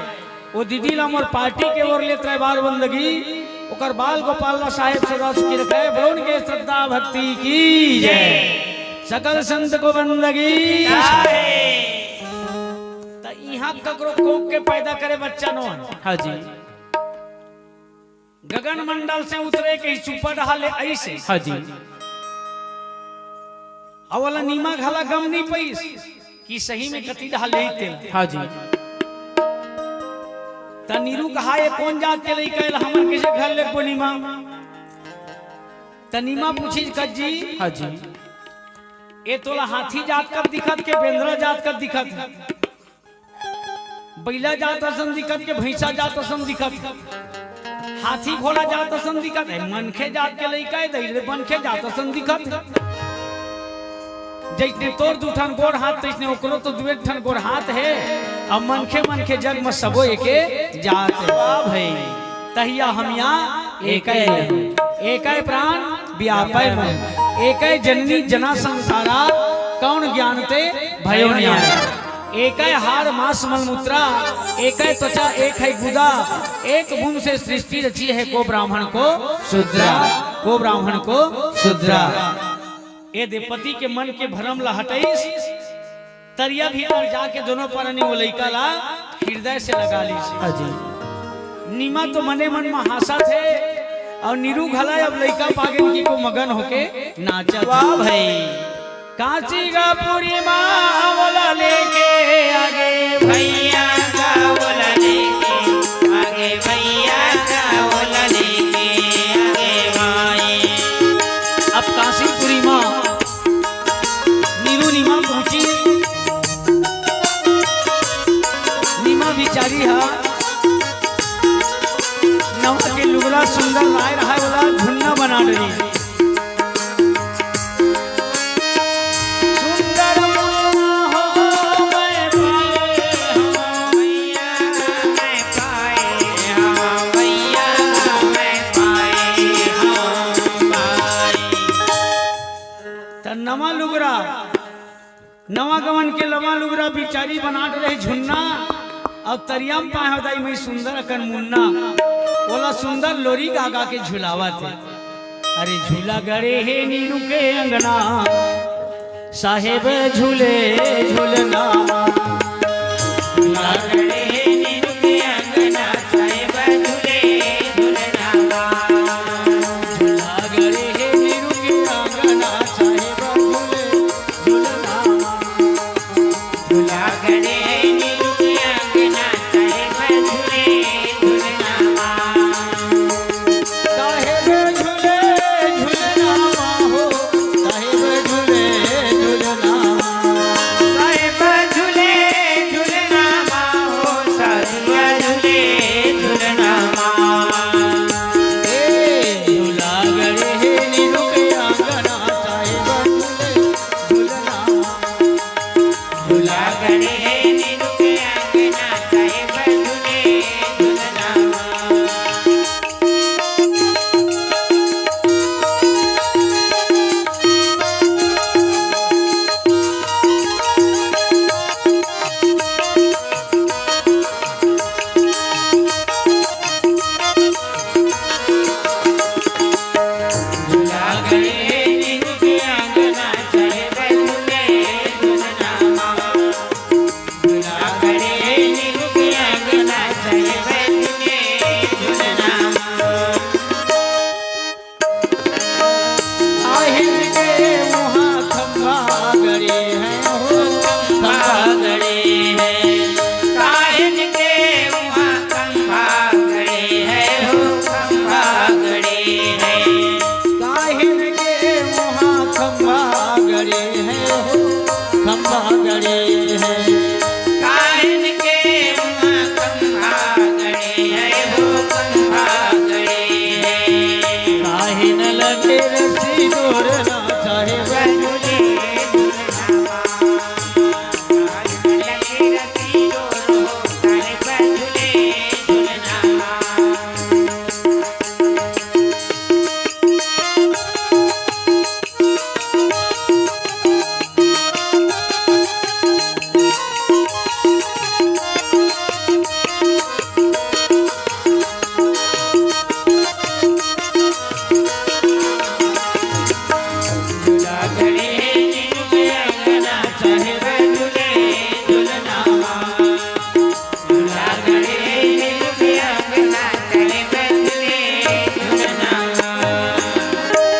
वो दीदी ला मोर पार्टी के ओर ले त्रैवार बंदगी, ओकर बाल गोपाल ला साहेब सदा सुखी रखे। बोलो उनके श्रद्धा भक्ति की जय। सकल संत को बंदगी। त इहाँ ककरो कोख के पैदा करे बच्चा नो हे। हाँ जी। गगन मंडल से उतरे के ही सुपर डहार ले अइसे। हाँ जी। अउ ओला नीमा घला गम नइ पइस कि सही में कति डहार ले तेल। हाँ जी। त नीरू कहा, "ये कोन जात के लइका, एला हमन कइसे घर लेगबो नीमा?" त नीमा पूछिस, "कज्जी, हाँ जी। ये तोला हाथी जात कस दिखत के बेंदरा जात कस दिखत?" बइला जात असन दिखत के भैंसा जात असन दिखत, हाथी घोड़ा जात असन दिखत, ए, मनखे जात के लइका ए, दई रे मनखे जात असन दिखत। जइसने तोर दू ठन गोड़ हाथ, तइसने ओकरो तो दुए ठन गोड़ हाथ हे। अब मनखे, मनखे जग म सबो एके जात हे। वाह भाई। तहिया हम या एकै, एकै प्राण व्यापै मन, एकै जननी जना संसारा, कौन ज्ञान ते भयो न्याय। एकै हाड़ मांस मलमूत्रा, एकै त्वचा एक है गुदा, एक बूंद से सृष्टि रची है को ब्राह्मण को शूद्रा, को ब्राह्मण को शूद्रा। ए दे पति के मन के भरम ला हटइस, तरिया भीतर जाके दोनों परानी वो लइका ला हृदय से लगा लीस। हाँ जी। नीमा तो मने मन म हांसत हे, अउ नीरू घला अब लइका पागेन कहिके मगन होके नाचत हे। वाह भाई। कांसी गांव पूरी मा आवला लेके आगे भैया, गावला लेके आगे भैया, गावला लेके आगे माई। अब कांसीपुरी मा नीरू नीमा पहुंची। नीमा बिचारी हा नवा के लुगरा सुंदर लाय रहा है, ओला झुन्ना बना डरी। सुंदर मुन्ना हो मैं पाए हूँ भैया, मैं पाए हूँ भैया, मैं पाए हूँ भाई। त नवा लुगरा नवा गवन के लवा लुगरा बिचारी बनात रहे झुन्ना, अउ तरिया म पाए हव दाई मई सुंदर अकन मुन्ना, ओला सुंदर लोरी गा गा के झुलावत हे। अरे झूला गड़े हे नीरू के अंगना, साहेब झूले झूलना। झूला गड़े हे नीरू के अंगना, साहेब झूले झूलना। झूला गड़े हे नीरू के अंगना, साहेब झूले झूलना। झूला गड़े नीरू के अंगना, साहेब झूले झूलना। साहेब झूले झूलना हो, साहेब झूले झूलना। साहेब झूले झूलना हो, साहेब झूले झूलना। ए, झूला गड़े नीरू के अंगना, साहेब झूले झूलना। झूला गड़े हे नीरू के अंगना, साहेब झूले झूलना। काहिन के उहाँ खंभा गड़े हे हो, खंभा गड़े हे। काहिन के उहाँ खंभा गड़े हे हो, खंभा गड़े हे। काहिन के उहाँ खंभा गड़े हे हो, खंभा गड़े हे। काहिन के उहाँ खंभा गड़े हे हो, खंभा गड़े हे। काहिन लगे रस्सी डोरना, साहेब झूले झूलना। काहिन लगे रस्सी डोरो, साहेब झूले झूलना।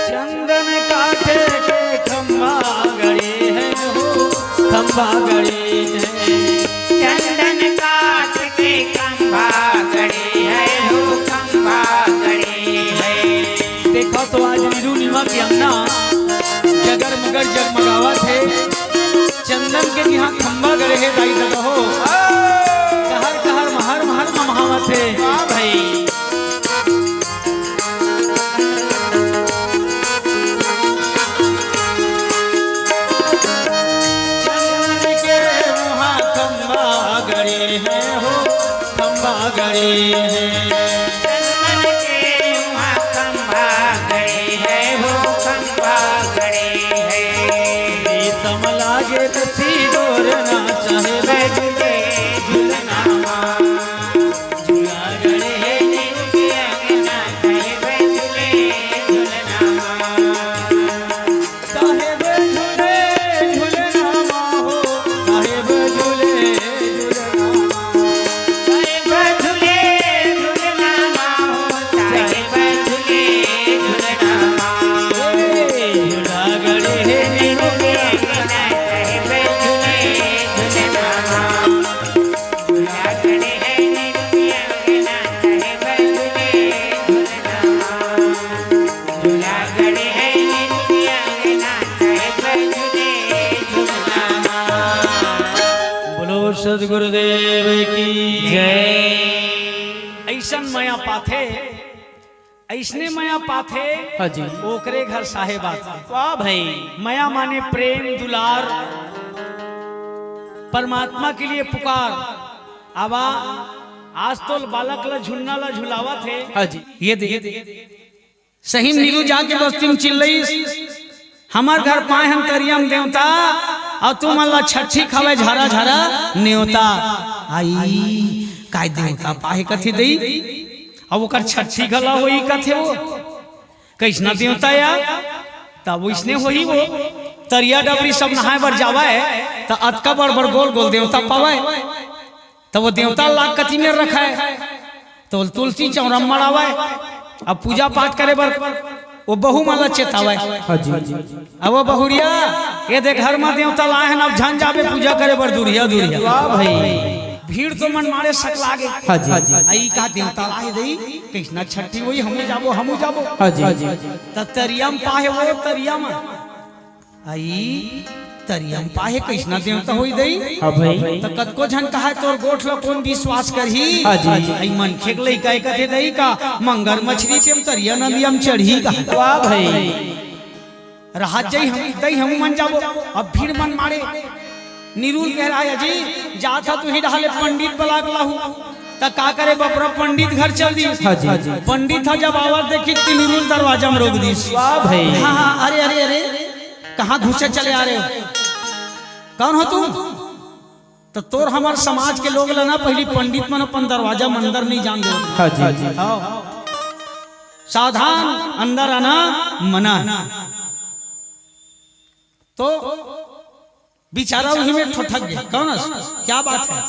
चंदन काठे के खंभा गड़े हे हो, खंभा गड़े हे। चंदन काठ के खंभा गड़े हे हो, खंभा गड़े हे। देखा तो आज नीरू नीमा के अंगना जगर मगर जगमगावत हे। चंदन के जिहाँ खंभा गड़े हे दाई ददा हो। कहर कहर महर महर ममहावत हे। वाह भाई। चंदन के उहाँ खंभा गड़े हे हो, खंभा गड़े हे। चंदन के उहाँ खंभा गड़े हे हो, खंभा गड़े हे। प्रीतम लागे रस्सी डोरना, साहेब झूले झूलना मा। झूला गड़े हे नीरू के अंगना, साहेब झूले झूलना मा। साहेब झूले झूलना मा हो, साहेब झूले झूलना मा। साहेब झूले झूलना अइसन मया पाथे, अइसने मया पाथे, हाँ जी। ओकरे घर साहेब आथे। वाह भाई। मया माने प्रेम, दुलार, परमात्मा के लिए पुकार। आवा, आज तो बालक ला झुलना ला झुलावत हे। हाँ जी। ये दे, सही नीरू जाके बस्ती म चिल्लइस, "हमर घर पाए हन तरिया म देवता, अउ तुमन ला छट्ठी खावे झारा झारा नेवता।" आई, काय देवता पाहे कथे दई? अब ओकर छट्ठी घला होई कथे वो। कइसना देवता या? तब ओइसने होही वो। तरिया डबरी सब नहाए बर जावय, त अतका बड़ बड़ गोल गोल देवता पावय। त वो देवता ला कति मेर रखय, त तुलसी चौरा म मड़ावय। अब पूजा पाठ करे बर वो बहू मन ला चेतावय। हाँ जी। अब वो बहुरिया, ये देख घर म देवता लाए हन, अब झन जाबे पूजा करे बर दुरिहा दुरिहा। वाह भाई। भीड़ तो मन मारे सकलागे। हाँ जी। अई का देवता लाए दई, कइसना छट्ठी होई, हमू जाबो, हमू जाबो। हाँ जी। त तरिया म पाहे वो तरिया म। अई, तरिया म पाहे कइसना देवता होई दई? हाँ भाई। त कतको झन कहय, "तोर गोठ ल कोन बिसवास करही?" हाँ जी। अई मनखे के लइका ए कथे दई का, "मंगर मछरी तेम तरिया नदिया म चढ़ही का?" वाह भाई। रहत जई हम, दई हमू मन जाबो। अब भीड़ मन मारे। नीरू ल कहे राय जी, "जात ह तुही डहाले पंडित बला के लाहू।" त का करे बपरा, पंडित घर चल दिस। हाँ जी। पंडित ह जब आवत देखिस त नीरू ल दरवाजा म रोक दिस। वाह भाई। हाँ, हाँ, अरे, अरे, अरे, कहाँ घुसे चले आ रहे हो? कौन हो तुम? त तोर हमर समाज के लोग ला ना, पहिली पंडित मन अपन दरवाजा म अंदर नइ जान देवय। हाँ जी। हाँ। सावधान, अंदर आना मना। तो बिचारा उही में ठोठक गे। कौन अस? क्या बात है?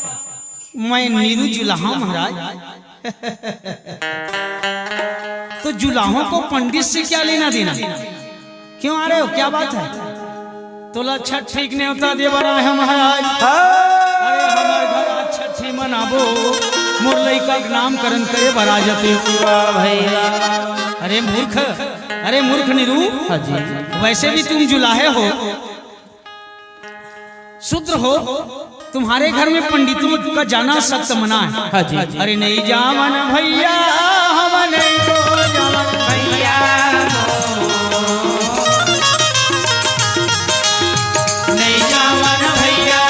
मैं नीरू जुलाहा महाराज। तो जुलाहों को पंडित से क्या लेना देना? क्यों आ रहे हो? क्या बात है? तोला छट्ठी के नेवता दे बर आए हन महाराज। अरे हमर घर आज छट्ठी मनाबो, मोर लइका के नामकरण करे बर आ जाते। वाह भैया। अरे मूर्ख, अरे मूर्ख नीरू, हाँ जी। वैसे भी तुम जुलाहे हो, शूद्र हो, तुम्हारे घर में पंडितों का जाना सख्त मना है। हाँ जी। अरे नहीं जावन भैया, हम नहीं तो जावन भैया, नहीं जावन भैया,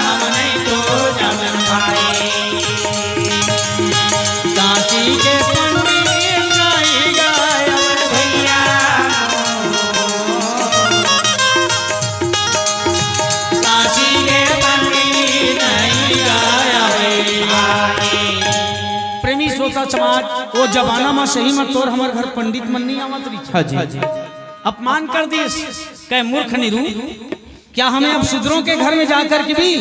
हम नहीं तो जावन भाई। काशी के पंडित नहीं गायब भैया। काशी के पंडित नहीं गायब भाई। प्रेमी श्रोता समाज, वो जमाना में सही में तोर हमर घर पंडित मन नहीं आवत रहिस। हाँ जी। अपमान कर दिस, कहे मूर्ख नीरू। क्या हमें अब शूद्रों के घर में जाकर के भी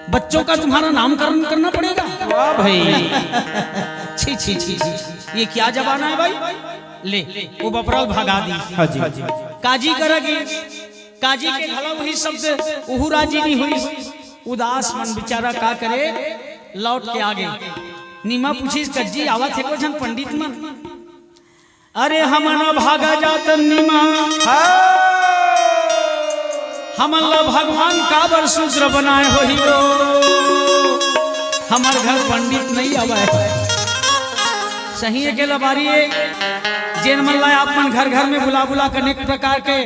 बच्चों का तुम्हारा नामकरण करना पड़ेगा? वाह भाई। छी, छी, छी, छी, ये क्या जमाना है भाई? ले, वो बपरा ल भगा दिस। हाँ जी। काजी करा कि काजी के घला वही शब्द, उहू राजी नहीं हुई। उदास मन बिचारा का करे, लौट के आगे। नीमा पूछिस, "कज्जी, आवत हे को झन पंडित मन?" "अरे हमन भागा जात नीमा, हमन ला भगवान काबर शूद्र बनाए होही वो? हमर घर पंडित नहीं आवय।" सही है के लबारी है, जेन मन ला आप मन घर घर में बुला बुला के अनेक प्रकार के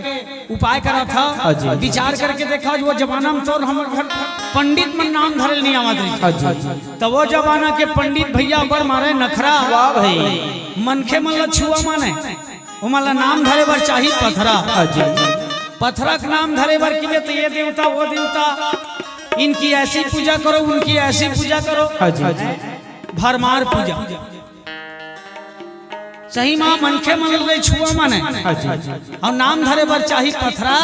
उपाय करा था, हाँ जी। विचार करके देखा, वो जमाना में तोर हमर घर पंडित मन नाम धरे ल नहीं आवत रहिस। हाँ जी। तो वो जमाना के पंडित भैया बड़ मारे नखरा। वाह भाई। मनखे मन ला छुआ माने, ओमन ला नाम धरे बर चाही पथरा। हाँ जी। पथरा के नाम धरे बर किबे तो ये देवता, वो देवता, इनकी ऐसी पूजा करो, उनकी ऐसी पूजा करो। हाँ जी। भरमार पूजा। सही माँ मनखे मन ले छुआ माने। हाँ जी। अउ नाम धरे बर चाही पथरा,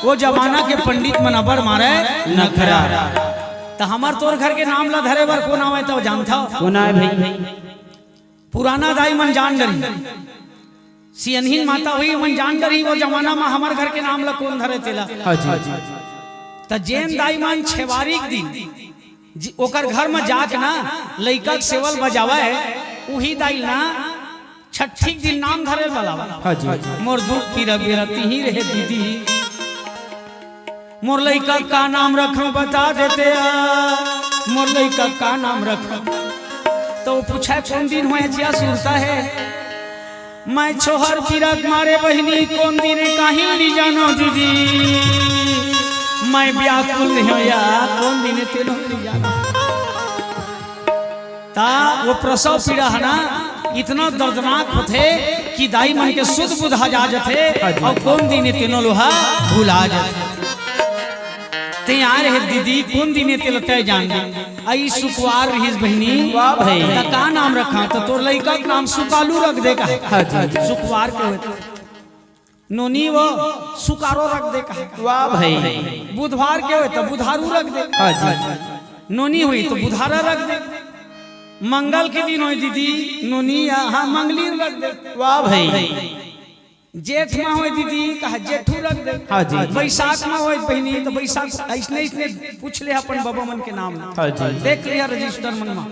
वो जमाना के पंडित मन अबड़ मारे नखरा। त हमर तोर घर के नाम ला धरे बर कोन आवय त जानथव? कोन आय भाई? पुराना दाई मन जान डरही, सियनहिन माता होही, मन जान डरही, वो जमाना म हमर घर के नाम ला कोन धरे तेला। हाँ जी। त जेन दाई मन छेवारी के दिन जि-, ओकर घर म जाके ना लइका के सेवल बजावय, उही दाई ल ना छट्ठी के दिन नाम धरे बलावय। हाँ जी। मोर दुख पीरा बेरा तिही रहे दीदी। मोर लइका का नाम रखूं बता देते आ, मोर लइका का नाम रखूं। तो पूछा, "कोन दिन होय जिया सुरता हे?" "मैं छोहर पीरा के मारे बहिनी, कोन दिन हे काहीं नइ जानों दीदी, मैं व्याकुल हों या, कोन दिन हे तेनो नइ जानों।" ता वो प्रसव पीड़ा हे ना, इतना दर्दनाक होथे कि दाई मन के सुध बुधा जा जथे, हाँ जी। अउ कोन दिन हे तेनो लोहा भुला जथे। ते आय रहे दीदी, कोन दिन हे तेला तैं जान ले। अई सुकवार रहिस बहिनी। वाह भाई। त का नाम रखा? त तोर लइका के नाम सुकालू रख दे का। हाँ जी। सुकवार के होय त नोनी वो सुकारो रख दे का। वाह भाई। बुधवार के होय त बुधारू रख दे। हाँ जी। नोनी होही त बुधारा रख दे। मंगल के दिन होय दीदी, नोनी या, हाँ, मंगली रख दे। वाह भाई। जेठ मा होय दीदी, कहा जेठू रख दे। हाँ जी। बैसाख मा होय बहिनी, त बैसाख, अइसने, अइसने पूछ ले अपन बबा मन के नाम। हाँ जी। देख लिया रजिस्टर मन मा।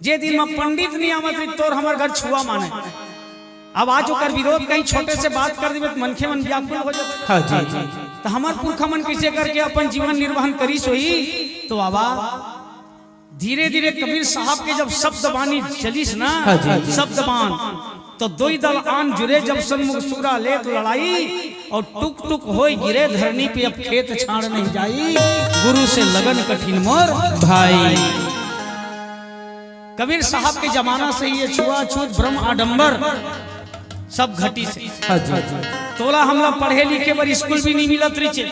जे दिन मा पंडित नइ आवत रही, तोर हमर घर छुआ माने। अब आज ओकर विरोध कहीं छोटे से बात कर देबे, त मनखे मन व्याकुल हो जाथे। हाँ जी। त हमर पुरखा मन कइसे करके अपन जीवन निर्वाहन करिस होही, त आवा धीरे-धीरे कबीर साहब के जब शब्द बानी चलिस ना, हाँ जी। शब्द बान, त दोई दल आन जुरे जब सन्मुख सूरा लेत लड़ाई, अउ टुक-टुक होय गिरे धरनी पे अब खेत छाड़ नहीं जाई, गुरु से लगन कठिन मोर भाई। कबीर साहब के जमाना से ये छुआछूत, भ्रम, आडंबर सब घटिस हे। हाँ जी। तोला हमला पढ़े लिखे बर स्कूल भी नइ मिलत रहिसे।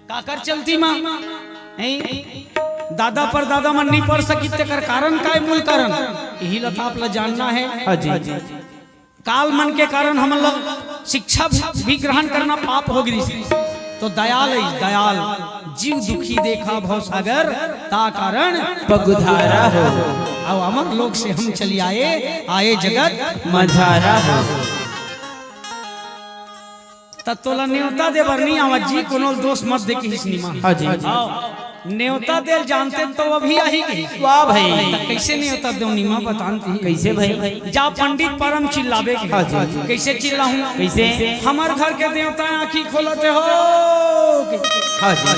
काकर चलती मा, हैं? दादा परदादा मन नइ पढ़ सकिस, तेकर कारण काय, मूल कारण? इही ल त आप ल जानना हे। हाँ जी। काल मन के कारण हमन ल शिक्षा भी ग्रहण करना पाप हो गिस। त दयाल हे, दयाल, जीव दुखी देखा भव सागर, ता कारण पगुधारा हो। अउ अमर लोक से हम चली आए, आए जगत मझारा हो। त तोला नेवता दे बर नइ आवत जी, कोनो ल दोष मत दे किहिस निमा। हाँ जी। आओ, नेवता दे ल जानते त अभी आही कहिस। वाह भाई। त कइसे नेवता देंव निमा, बतान तिही। कइसे भाई? जा पंडित पारा म चिल्लाबे के। हाँ जी। कइसे चिल्लाहूँ? कइसे? "हमर घर के देवता आँखी खोलत हे हो।" हाँ जी।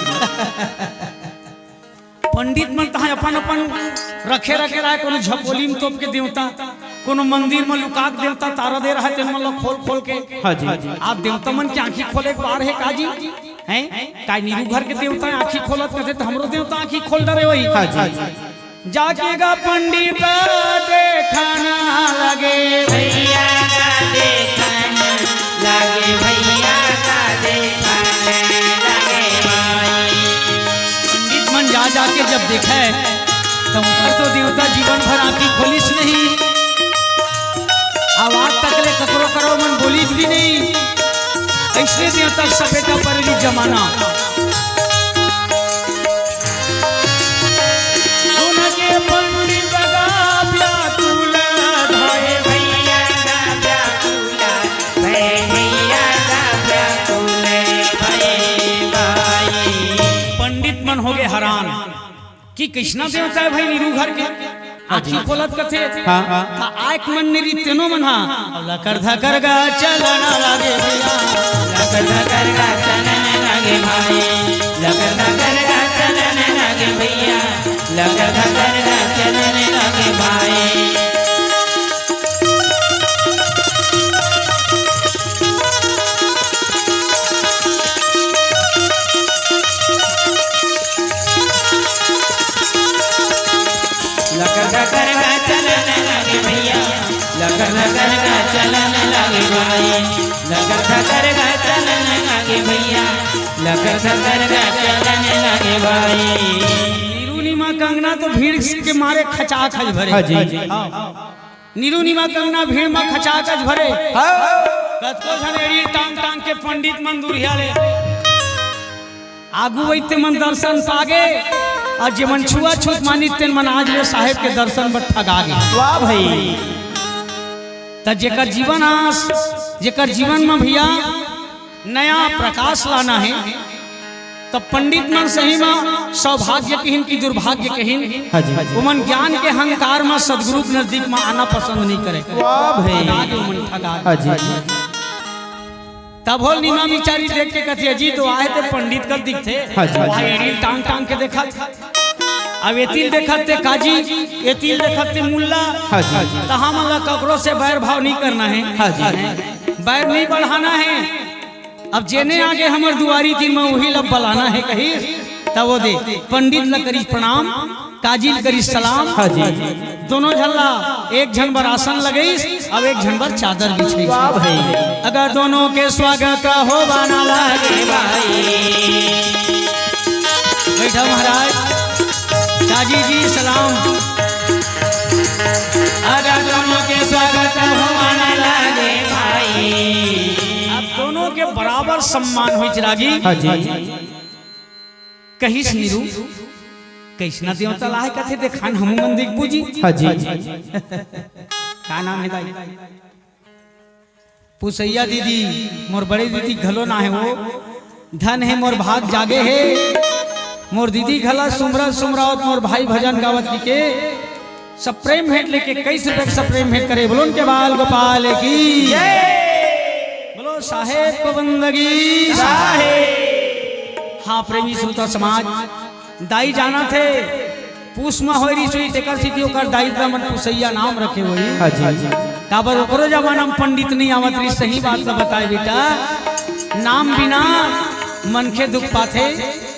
पंडित मन तहाँ अपन-अपन रखे-रखे रहय, कोनो झपोली म तोप के देवता, कोनो मंदिर म लुका के देवता, तारा दे रहय, तेन मन ल खोल-खोल के। हाँ जी। आप देवता मन के आँखी खोले के बार हे का जी? हैं? काय नीरू घर के देवता आँखी खोलत कथे, त हमरो देवता आँखी खोल डरे होही। हाँ जी। जाके गा पंडित देखाना लगे। भैया का देखन लागे, भैया का देखन लागे भाई। पंडित मन जा जाके जब देखे, त उनकर तो देवता जीवन भर आँखी खोलिस नहीं, अउ आज तक ले ककरो करो मन बोलिस भी नहीं। अइसने देवता सपेटा परेली जमाना। सुन के पंडित गा व्याकुल भय भैया गा व्याकुल भय भैया गा व्याकुल भय भाई। पंडित मन होगे हरान कि कइसना देवता हे भाई नीरू घर के। आँखी खोलत कथे। हाँ। त आँख मन नइ रही तेनो मन हा। लकर धकर गा चलन लागे भैया। लकर धकर गा चलन लागे भाई। लकर धकर गा चलन लागे भैया। लकर धकर गा चलन लागे भाई। लकर धकर गा चलन लागे भैया, लकर धकर गा चलन लागे भाई, लकर धकर गा चलन लागे भैया, लकर धकर गा चलन लागे भाई। नीरू निमा कंगना तो भीड़ के मारे खचाखच भरे। हाँ जी। हाँ। नीरू निमा कंगना भीड़ म खचाखच भरे। हाँ। कतको झन एड़ी टांग टांग के पंडित मन दुरिहा ले। आगू वही ते मन दर्शन पागे, अउ जे मन छुआछूत मानिस तेन मन आज ले साहेब के दर्शन बर ठगा गे। वाह भाई। त जेकर जीवन आस, जेकर जीवन म भैया नया प्रकाश लाना हे, त पंडित मन सही म सौभाग्य कहिन कि दुर्भाग्य कहिन, हाँ जी। ओमन ज्ञान के अहंकार म सदगुरु के नजदीक म आना पसंद नइ करे। वाह भाई। ठगा गे ओमन, ठगा गे। हाँ जी। तब होल निमा बिचारी देख के कथे, "अजी तो आए ते पंडित कस दिखथे।" हाँ जी। वहाँ एड़ी टांग टांग के देखत। अब एतिल देखत ते काजी, एतिल देखत ते मुल्ला। हाँ जी। त हमन ला ककरो से बैर भाव नहीं करना है। हाँ जी। बैर नहीं बढ़ाना है। अब जेने आगे हमर दुआरी तीर में उही ला बलाना है कहिस, त वो दे पंडित ला करिस प्रणाम, काजी ला करिस सलाम। हाँ जी। दोनों झन ला एक झन बर आसन लगइस, अब एक झन बर चादर बिछाइस। वाह भाई। अगर दोनों के स्वागत हो बाना लागे भाई। बैठा महाराज, काजी जी सलाम। अगर दोनों के स्वागत हो बाना लागे भाई। अब दोनों के बराबर सम्मान होइच रागी। हाँ जी। कहिस नीरू, कइसना देवता लाए कथे देखान हमू मन देखबू जी। हाँ जी। का नाम है दाई? पुसैया दीदी, मोर बड़े दीदी घलो ना है वो। धन है मोर भाग जागे है। मोर दीदी घला सुमरत सुमरावत मोर भाई भजन गावत लिखे। सब प्रेम भेंट लेके इक्कीस रुपए के सब प्रेम भेंट करे। बोलो उनके बाल गोपाल की। बोलो साहेब को बंदगी। हाँ प्रेमी श्रोता समाज, दाई जाना थे पूस म होय रहिस होही, तेकर सेती ओकर दाई ददा मन पुसैया नाम रखे होही। हाँ जी। काबर ओकरो जमाना म पंडित नइ आवत रहिस, सही बात ल बताए बेटा। नाम बिना मनखे दुख पाथे,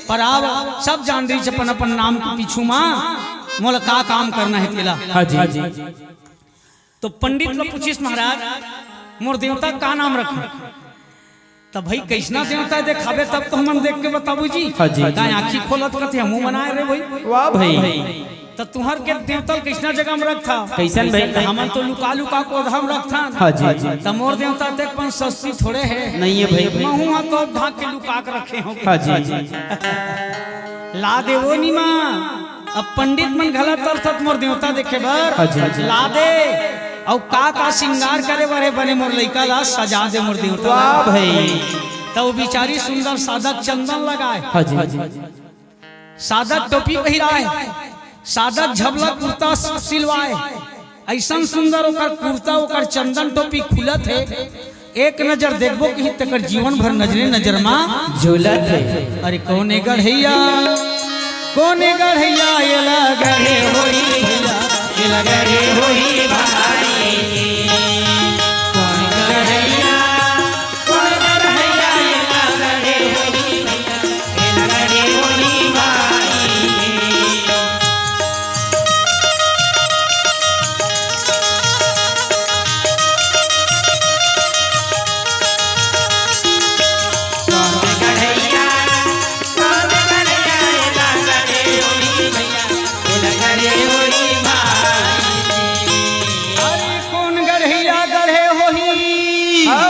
पर अब सब जान रहिस अपन अपन नाम के पीछू म मोला का काम करना हे तेला। हाँ जी। तो पंडित ल पूछिस महाराज, मोर देवता का नाम रखूं? त भाई कइसना देवता देखाबे तब तो हमन देख के बताबू जी। हाँ जी। ताय आँखी खोलत कथे हमू मन आए रे भाई। वाह भाई। त तुहर के देवता ल कइसना जगह म रखथा? कइसन भाई? त हमन तो लुका लुका के ओधा म रखथन। हाँ जी। त मोर देवता तेक पन सस्ती थोड़े हे। नइ हे भाई। महू ह तो ढाक के लुका के रखे हों। हाँ जी। ला दे वो निमा। अब पंडित मन घला तरसत मोर देवता देखे बर। हाँ जी, हाँ जी। ला दे। अउ का का सिंगार करे बर हे बने मोर लइका ला सजा दे मोर देवता। वाह भाई। त वो बिचारी सुंदर सादा चंदन लगाए। हाँ जी। सादा टोपी पहिराए, सादा झबला कुर्ता सिलवाए, अइसन सुंदर ओकर कुर्ता, ओकर चंदन टोपी खुलत हे। एक नजर देखबो कही तेकर जीवन भर नजरे नजर मा झूलत हे। अरे कोन ए गढ़इया, कोन ए गढ़इया, एला गढ़े होही भइया, एला गढ़े होही भाई। कोन गढ़इया, कोन गढ़इया, एला गढ़े होही भइया, एला गढ़े होही भाई। अरे कोन गढ़इया गढ़े होही? हाँ।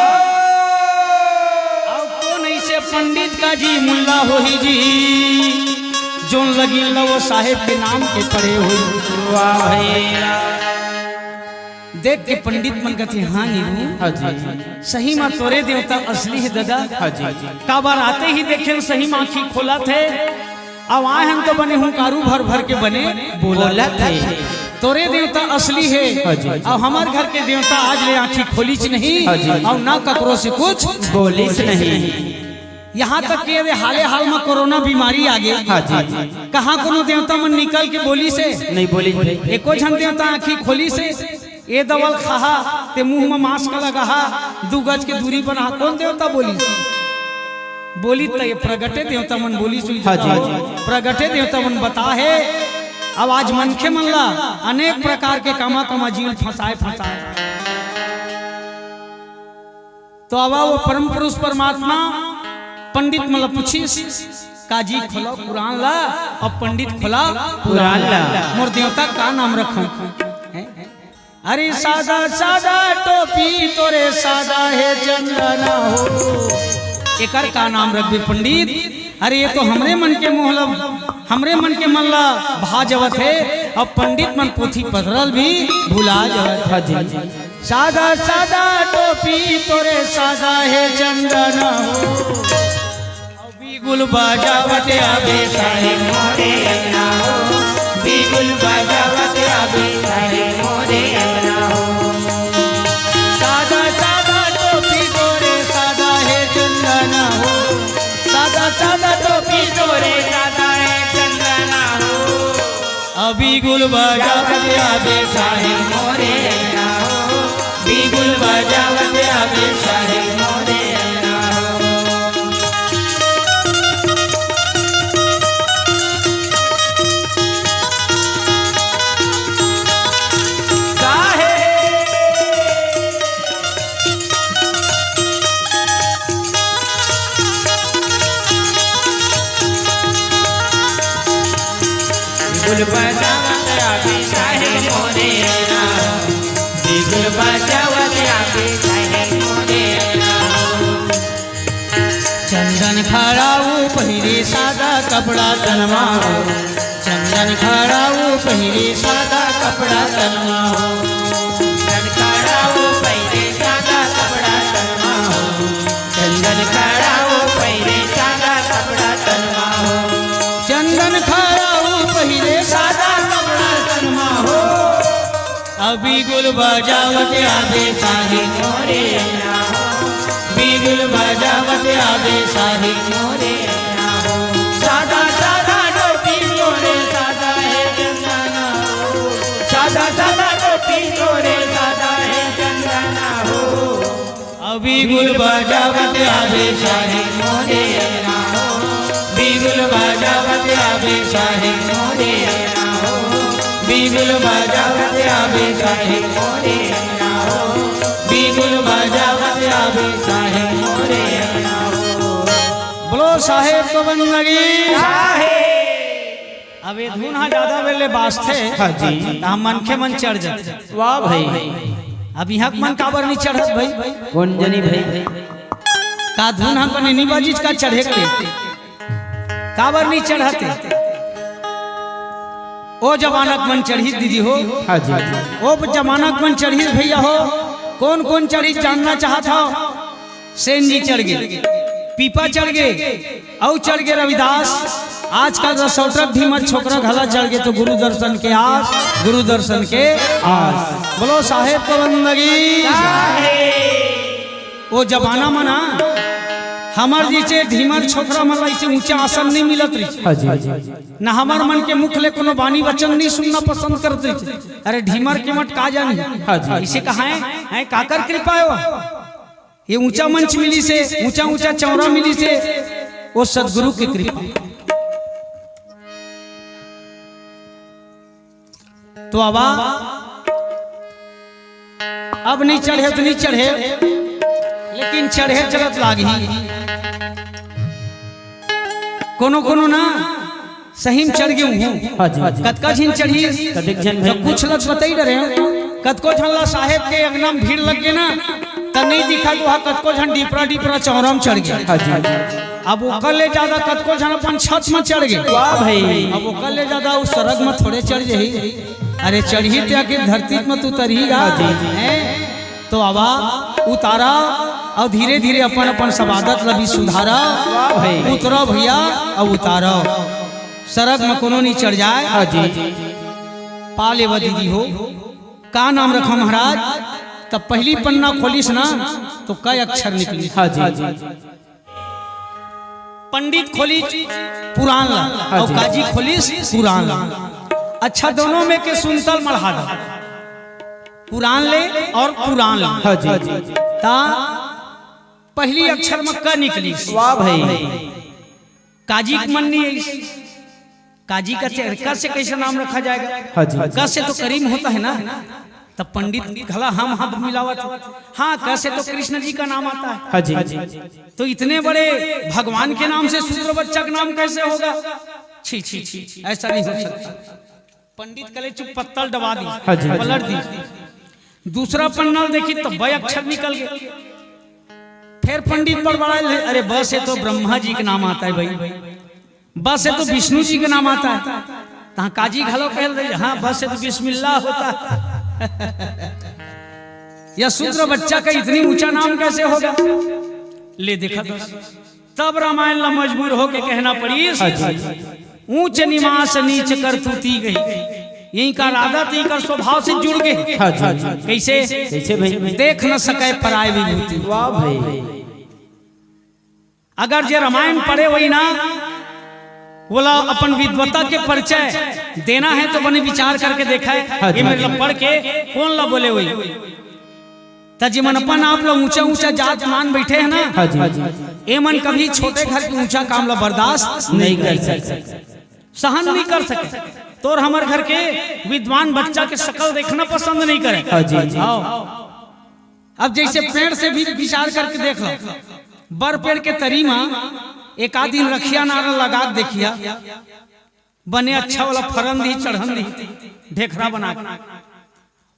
अउ कोन अइसे पंडित काजी मुल्ला होही जी, जोन लगिन ल वो साहेब के नाम के पड़े होही। वाह भइया। देख के पंडित मन कथे, हाँ नीरू, हाँ जी। सही म तोरे देवता असली हे ददा। हाँ जी। काबर आते ही देखेन सही म आँखी खोलत हे। अब आए हन तो बने हुंकारू भर भर के बने बोलत हे। तोरे देवता असली हे। हाँ जी। अउ हमर घर के देवता आज ले आँखी खोलिस नहीं। हाँ जी। अउ ना ककरो से कुछ बोलिस नहीं। यहाँ तक कि ये हाले हाल म कोरोना बीमारी आगे। हाँ जी। कहाँ कोनो देवता मन निकल के बोलिस हे? नहीं बोलिस भाई। एको झन देवता आँखी खोलिस हे? ए दवा ल खाहा, ते मुंह म मास्क लगाहा, दू गज के दूरी बनाहा, कोन देवता बोलिस? बोलिस त ये प्रगटे देवता मन बोलिस होही। हाँ जी, हाँ जी। प्रगटे देवता मन बताहे। अब आज मनखे मन ला अनेक प्रकार के कामा कामा जीव ल फंसाए फंसाए। तो आवा वो परम पुरुष परमात्मा पंडित मन ल पूछिस, काजी खोला कुरान ला, अउ पंडित खोला कुरान ला। मोर देवता का नाम रखंव? हैं? अरे सादा सादा टोपी तोरे सादा हे चंदन हो। एकर का नाम रखबे पंडित? अरे ये तो हमरे मन के मोह ल, हमरे मन के मन ला भा जावत हे। अब पंडित मन पोथी पतरा ल भी भुला जावत हे। हाँ जी। सादा सादा टोपी तोरे सादा हे चंदन हो। बिगुल बजावत आबे सारे मोरे अंगना हो, बिगुल बजावत आबे सारे मोरे अंगना हो। सादा सादा टोपी तोरे सादा हे चंदन हो, सादा सादा टोपी तोरे सादा हे चंदन हो। बजावत आबे साहेब मोरे ना हो, बिगुल बजावत आबे साहेब मोरे ना हो। साहेब। बिगुल बजावत आबे साहेब मोरे ना हो, बिगुल बजावत आबे साहेब मोरे ना हो। चंदन खड़ाऊ पहिरे सादा कपड़ा तन मा हो, चंदन खड़ाऊ पहिरे सादा कपड़ा तन मा हो। चंदन खड़ाऊ पहिरे सादा कपड़ा तन मा हो। चंदन खड़ाऊ पहिरे सादा कपड़ा तन मा हो। चंदन खड़ाऊ पहिरे सादा कपड़ा तन मा हो। अउ बिगुल बजावत आबे साहेब मोरे ना हो। बिगुल बजावत आबे साहेब मोरे ना हो। सादा सादा टोपी तोरे सादा हे चंदना हो। सादा सादा टोपी तोरे सादा हे चंदना हो। अउ बिगुल बजावत आबे साहेब मोरे ना हो। बिगुल बजावत आबे साहेब मोरे ना हो। बिगुल बजावत आबे साहेब मोरे ना हो। बिगुल बजावत आबे साहेब मोरे ना हो। बोलो साहेब को बंदगी। साहेब। अब ये धुन ह जादा बेर ले बाजथे, हाँ जी। त हम मनखे मन चढ़ जाथे। वाह भाई। अब इहाँ के मन काबर नहीं चढ़त भाई? कोन जनी भाई? का धुन हमन के नहीं बाजिस का चढ़े के? काबर नहीं चढ़त? ओ जमाना के मन चढ़िस दीदी हो। हाँ जी। ओ जमाना के मन चढ़िस भैया हो। कोन कोन चढ़िस जानना चाहत हो? सेन जी चढ़ गे, पीपा चढ़ गे, अउ चढ़ गे रविदास। आजकल रसौटक ढीमर छोकरा घला चढ़ गे, तो गुरु दर्शन के आस, गुरु दर्शन के आस। बोलो साहेब को बंदगी। ओ जमाना म ना, हमर जइसे ढीमर छोकरा मन ला अइसे ऊंचा आसन नहीं मिलत रहिस। हाँ जी। न हमर मन के मुख ले कोनो बानी वचन नहीं सुनना पसंद करत रहिस। अरे ढीमर के मत का जानी। हाँ जी। इसे कहा है, है काकर कृपा हो? ये ऊंचा मंच मिलिस हे, ऊंचा ऊंचा चौरा मिलिस हे, ओ सदगुरु के कृपा। तो आवा, अब नहीं चढ़े तो नहीं चढ़े, लेकिन चढ़े चलत लागही। कोनो कोनो ना सही म चढ़ गे हूँ। हाँ जी। कतका झिन चढ़िस? कतेक झन तो भई? कुछ लग बताई डरे। कतको झन ला साहेब के अंगना म भीड़ लग गे ना, त नहीं दिखा तो हा कतको झन डीपरा डीपरा चौरा म चढ़ गे। हाँ जी। अब ओकर ले जादा कतको झन अपन छत म चढ़ गे। वाह भाई। अब ओकर ले जादा उ सरग म थोड़े चढ़ जाही। अरे चढ़ही ते आखिर धरती म तू तरही गा। हाँ जी। हैं? तो आवा, उतारा, अउ धीरे-धीरे अपन-अपन सब आदत ल भी सुधारा। वाह भाई। उतरो भैया, अउ उतारो। सरग म कोनो नहीं चढ़ जाए। हाँ जी। पा लेवा दीदी हो। का नाम रखा महाराज? तब पहली पन्ना खोलिस ना, तो कई अक्षर निकलिस। हाँ जी। पंडित खोलिस पुरान ला, हाँ अउ जी। काजी खोलिस पुरान ला। अच्छा, दोनों में के सुनता ल मढ़ा दा। पुरान ले अउ पुरान ले। हाँ जी। ता पहली अक्षर म क निकलिस। वाह भाई। काजी के मन नहीं आइस। काजी का चे-, क से कैसे नाम रखा जाएगा? हाँ जी। क से तो करीम होता है ना, तब पंडित घला हम हम मिलावत। हाँ, क से तो कृष्ण जी का नाम आता है। हाँ जी। तो इतने बड़े भगवान के नाम से शूद्र बच्चा का नाम कैसे होगा? छी, छी, छी, ऐसा नहीं हो सकता। पंडित कले चुप, पत्तल दबा दी, हाँ जी, हाँ जी। पलट दी। दूसरा पन्ना देखी तो ब अक्षर निकल गया। फिर पंडित बड़बड़ाए ले, "अरे ब से तो ब्रह्मा जी का नाम आता है भाई, ब से तो विष्णु जी का नाम आता है।" तहाँ काजी घलो कह दे, "हाँ, ब से तो बिस्मिल्लाह होता है।" या शूद्र बच्चा का इतनी ऊंचा नाम कैसे होगा? ले देखा तो। तब रामायण ला मजबूर होके कहना पड़िस, हाँ जी। ऊंच निवास नीच करतूती गई। यही का आदत, यही का स्वभाव से जुड़ गए। हाँ जी। कैसे? कैसे भाई? देख न सके पराय विभूति। वाह भाई। अगर जे रामायण पढ़े वही ना, ओला अपन विद्वता के परिचय देना हे तो बने विचार करके देखय। हाँ जी। ये मेर ला पढ़ के कोन ला बोले होही? त जेमन अपन आप ला ऊंचा ऊंचा जात मान बइठे हे ना, हाँ जी। एमन कभी छोटे घर के ऊंचा काम ला बर्दाश्त नहीं कर सकय, सहन नहीं कर सकय। तोर हमर घर के विद्वान बच्चा के शकल देखना पसंद नहीं करय। हाँ जी। आओ। अब जइसे पेड़ से भी विचार करके देख लो, बर पेड़ के तरी म एक आध दिन रखिया नार लगा के देखिया, बने अच्छा वाला फरन दिही, चढ़न दिही, ढेखरा बना के।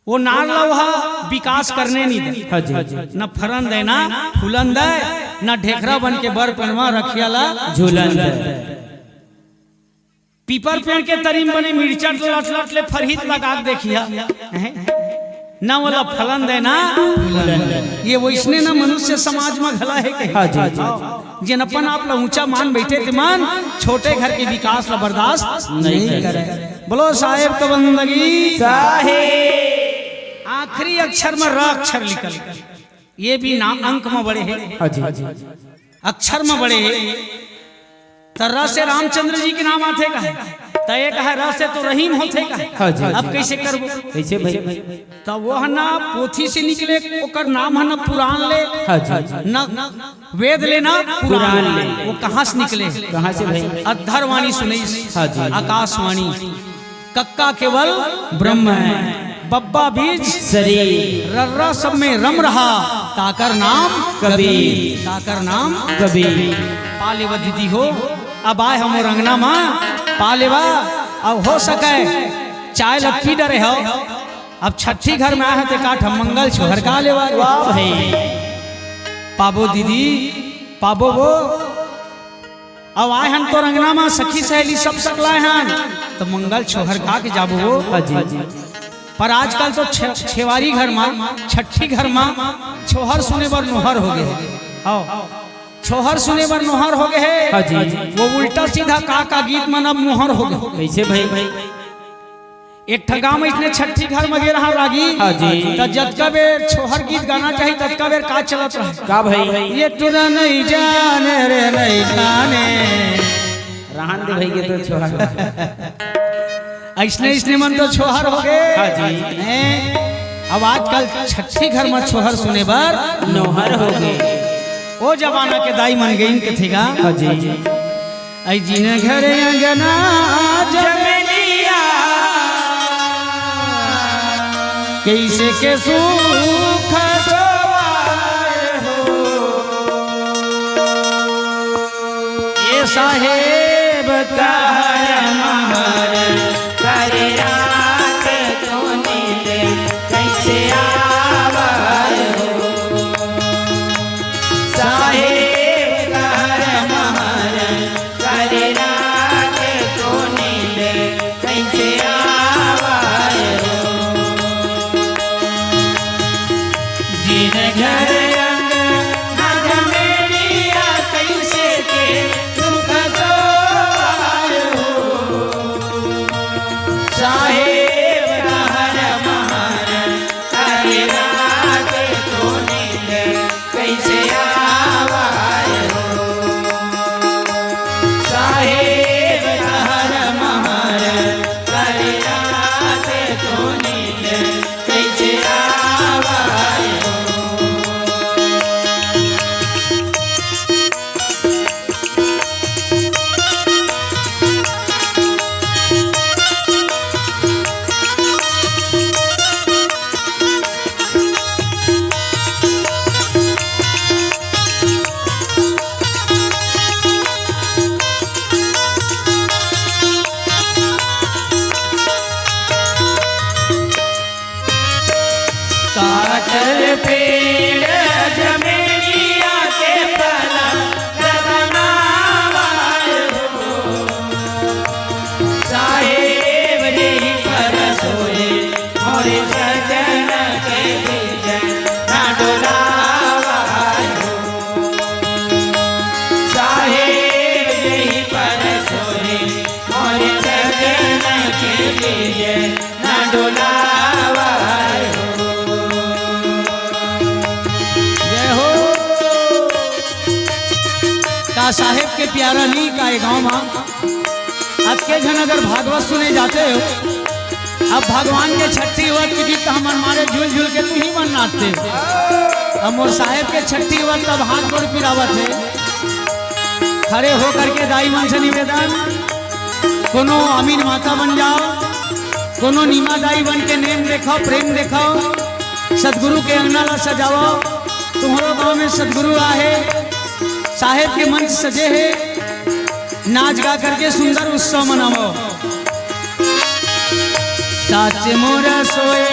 वो नार ला ओहा विकास करने नहीं दे। हाँ जी। न फरन दे, ना फूलन दे, न ढेखरा बन के बर पेड़ म रखिया ला झूलन दे। पीपर पेड़ के तरी म बने मिर्चा लट लट ले फरही त लगा के देखिया, हैं? ना ओला फलन दे, ना फूलन दे। ये वइसने ना मनुष्य समाज म घला हे के। हाँ जी, हाँ जी। जेन अपन आप ला ऊंचा मान बइठे, तेमन छोटे घर के विकास ला बर्दाश्त नहीं करय। बोलो साहेब क बंदगी। साहेब। आखिरी अक्षर म र अक्षर लिखल, ये भी ना अंक म बड़े हे। हाँ जी। अक्षर म बड़े हे। त र से रामचंद्र जी के नाम आथे का? त ये कहा र से तो रहीम होथे का? हाँ जी। अब कइसे करबो? कइसे भाई? त वो ह ना पोथी से निकले, ओकर नाम ह ना पुराण ले, हाँ जी। ना वेद ले, ना पुराण पुराण ले। ले। वो कहाँ से निकले? कहाँ से भाई? अध्दरवाणी सुनइस। हाँ जी। आकाशवाणी। कक्का केवल ब्रह्म है, बब्बा बीज शरीर। रर्रा सब में रम रहा, ताकर नाम कबीर। कबीर। ताकर नाम कबीर। पा लेवा दीदी हो, अब आय हमर अंगना मा, पा लेवा। अब हो सकय चाय ल पी डरे हो, अब छट्ठी घर म आय ह ते का ठम मंगल छोहर गा लेवा। वाह भाई। पाबो दीदी, पाबो वो। अब आय हन तोर अंगना मा, सखी सहेली सब सकलाय हन, त मंगल छोहर गा के जाबो वो। हाँ जी। पर आजकल तो छे-, छेवारी घर मा, छट्ठी घर मा छोहर सुने बर नोहर हो गे हे। आओ, छोहर सुने बर नोहर हो गे हे। हाँ जी। वो उल्टा सीधा का का गीत मन अब नोहर हो गे। कइसे भाई? एक ठा गाँव म अइसने छट्ठी घर म गे रहा रागी। हाँ जी। त जतका बेर छोहर गीत गाना चाही, ततका बेर का चलत रहा? का भाई? ये टुरा नहीं जाने रे, नहीं जाने। रहन दे भाई, ये तो छोहर। अइसने, अइसने मन तो छोहर हो गे। हाँ जी। हैं? अब आजकल छट्ठी घर म छोहर सुने बर नोहर हो गे। ओ जमाना के दाई मन गे, इनके थे गा। हाँ जी। ऐ जिन घर अंगना जमनिया, कइसे के सुख सोवार हो। ए साहेब तहर महर, करे रात तो नींद कइसे आवर हो। साहेब तहर महर, करे रात तो नींद कइसे आवर हो। जिन घर अंगना जमनिया, कइसे के सुख सोवार हो। साहेब तहर महर, करे रात तो नींद कइसे आवर हो। साहेब तहर महर, करे रात तो नींद कइसे आवर हो। काचर पेड़ जमनिया के पलंग बनावाय हो। साहेब जी पर सोए मोरे सजन के बीच ना डोलावाय हो। साहेब जी पर सोए मोरे सजन के बीच ना डोलावाय हो। जय हो। का साहेब के प्यारा नी का ए गाँव मा अतके झन अगर भागवत सुने जाते हो, अब भगवान के छट्ठी होवत किती त हमन मारे झूल झूल के तुही मन नाचते। अब मोर साहेब के छट्ठी होवत तब हाथ गोड़ पिरावत हे। खड़े होकर के दाई मन से निवेदन, कोनो अमीन माता बन जाओ, कोनो नीमा दाई बन के नेम देखाओ, प्रेम देखाओ, सतगुरु के अंगना ला सजाओ। तुम्हरो गांव में सतगुरु आहे, साहेब के मंच सजे हे, नाच गा करके सुंदर उत्सव मनाओ। साच मोर सोए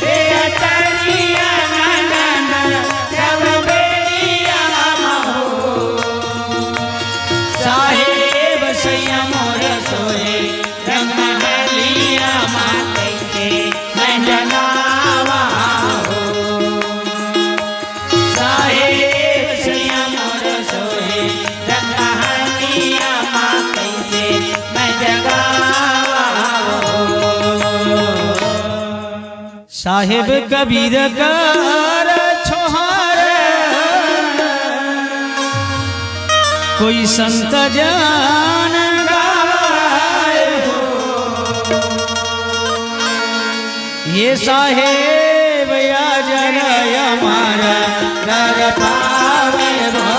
हे अटरिया नंदन, जब बेरिया महो। साहेब सैया मोर सोए, रंगमहलिया मा कइसे मैं जगावा हो। साहेब सैया मोर सोए, रंगमहलिया मा कइसे मैं जगावा हो। साहेब कबीर कर छोहार, कोई संत जन गाए हो। ये साहेब या जन हमारा दर पावे हो।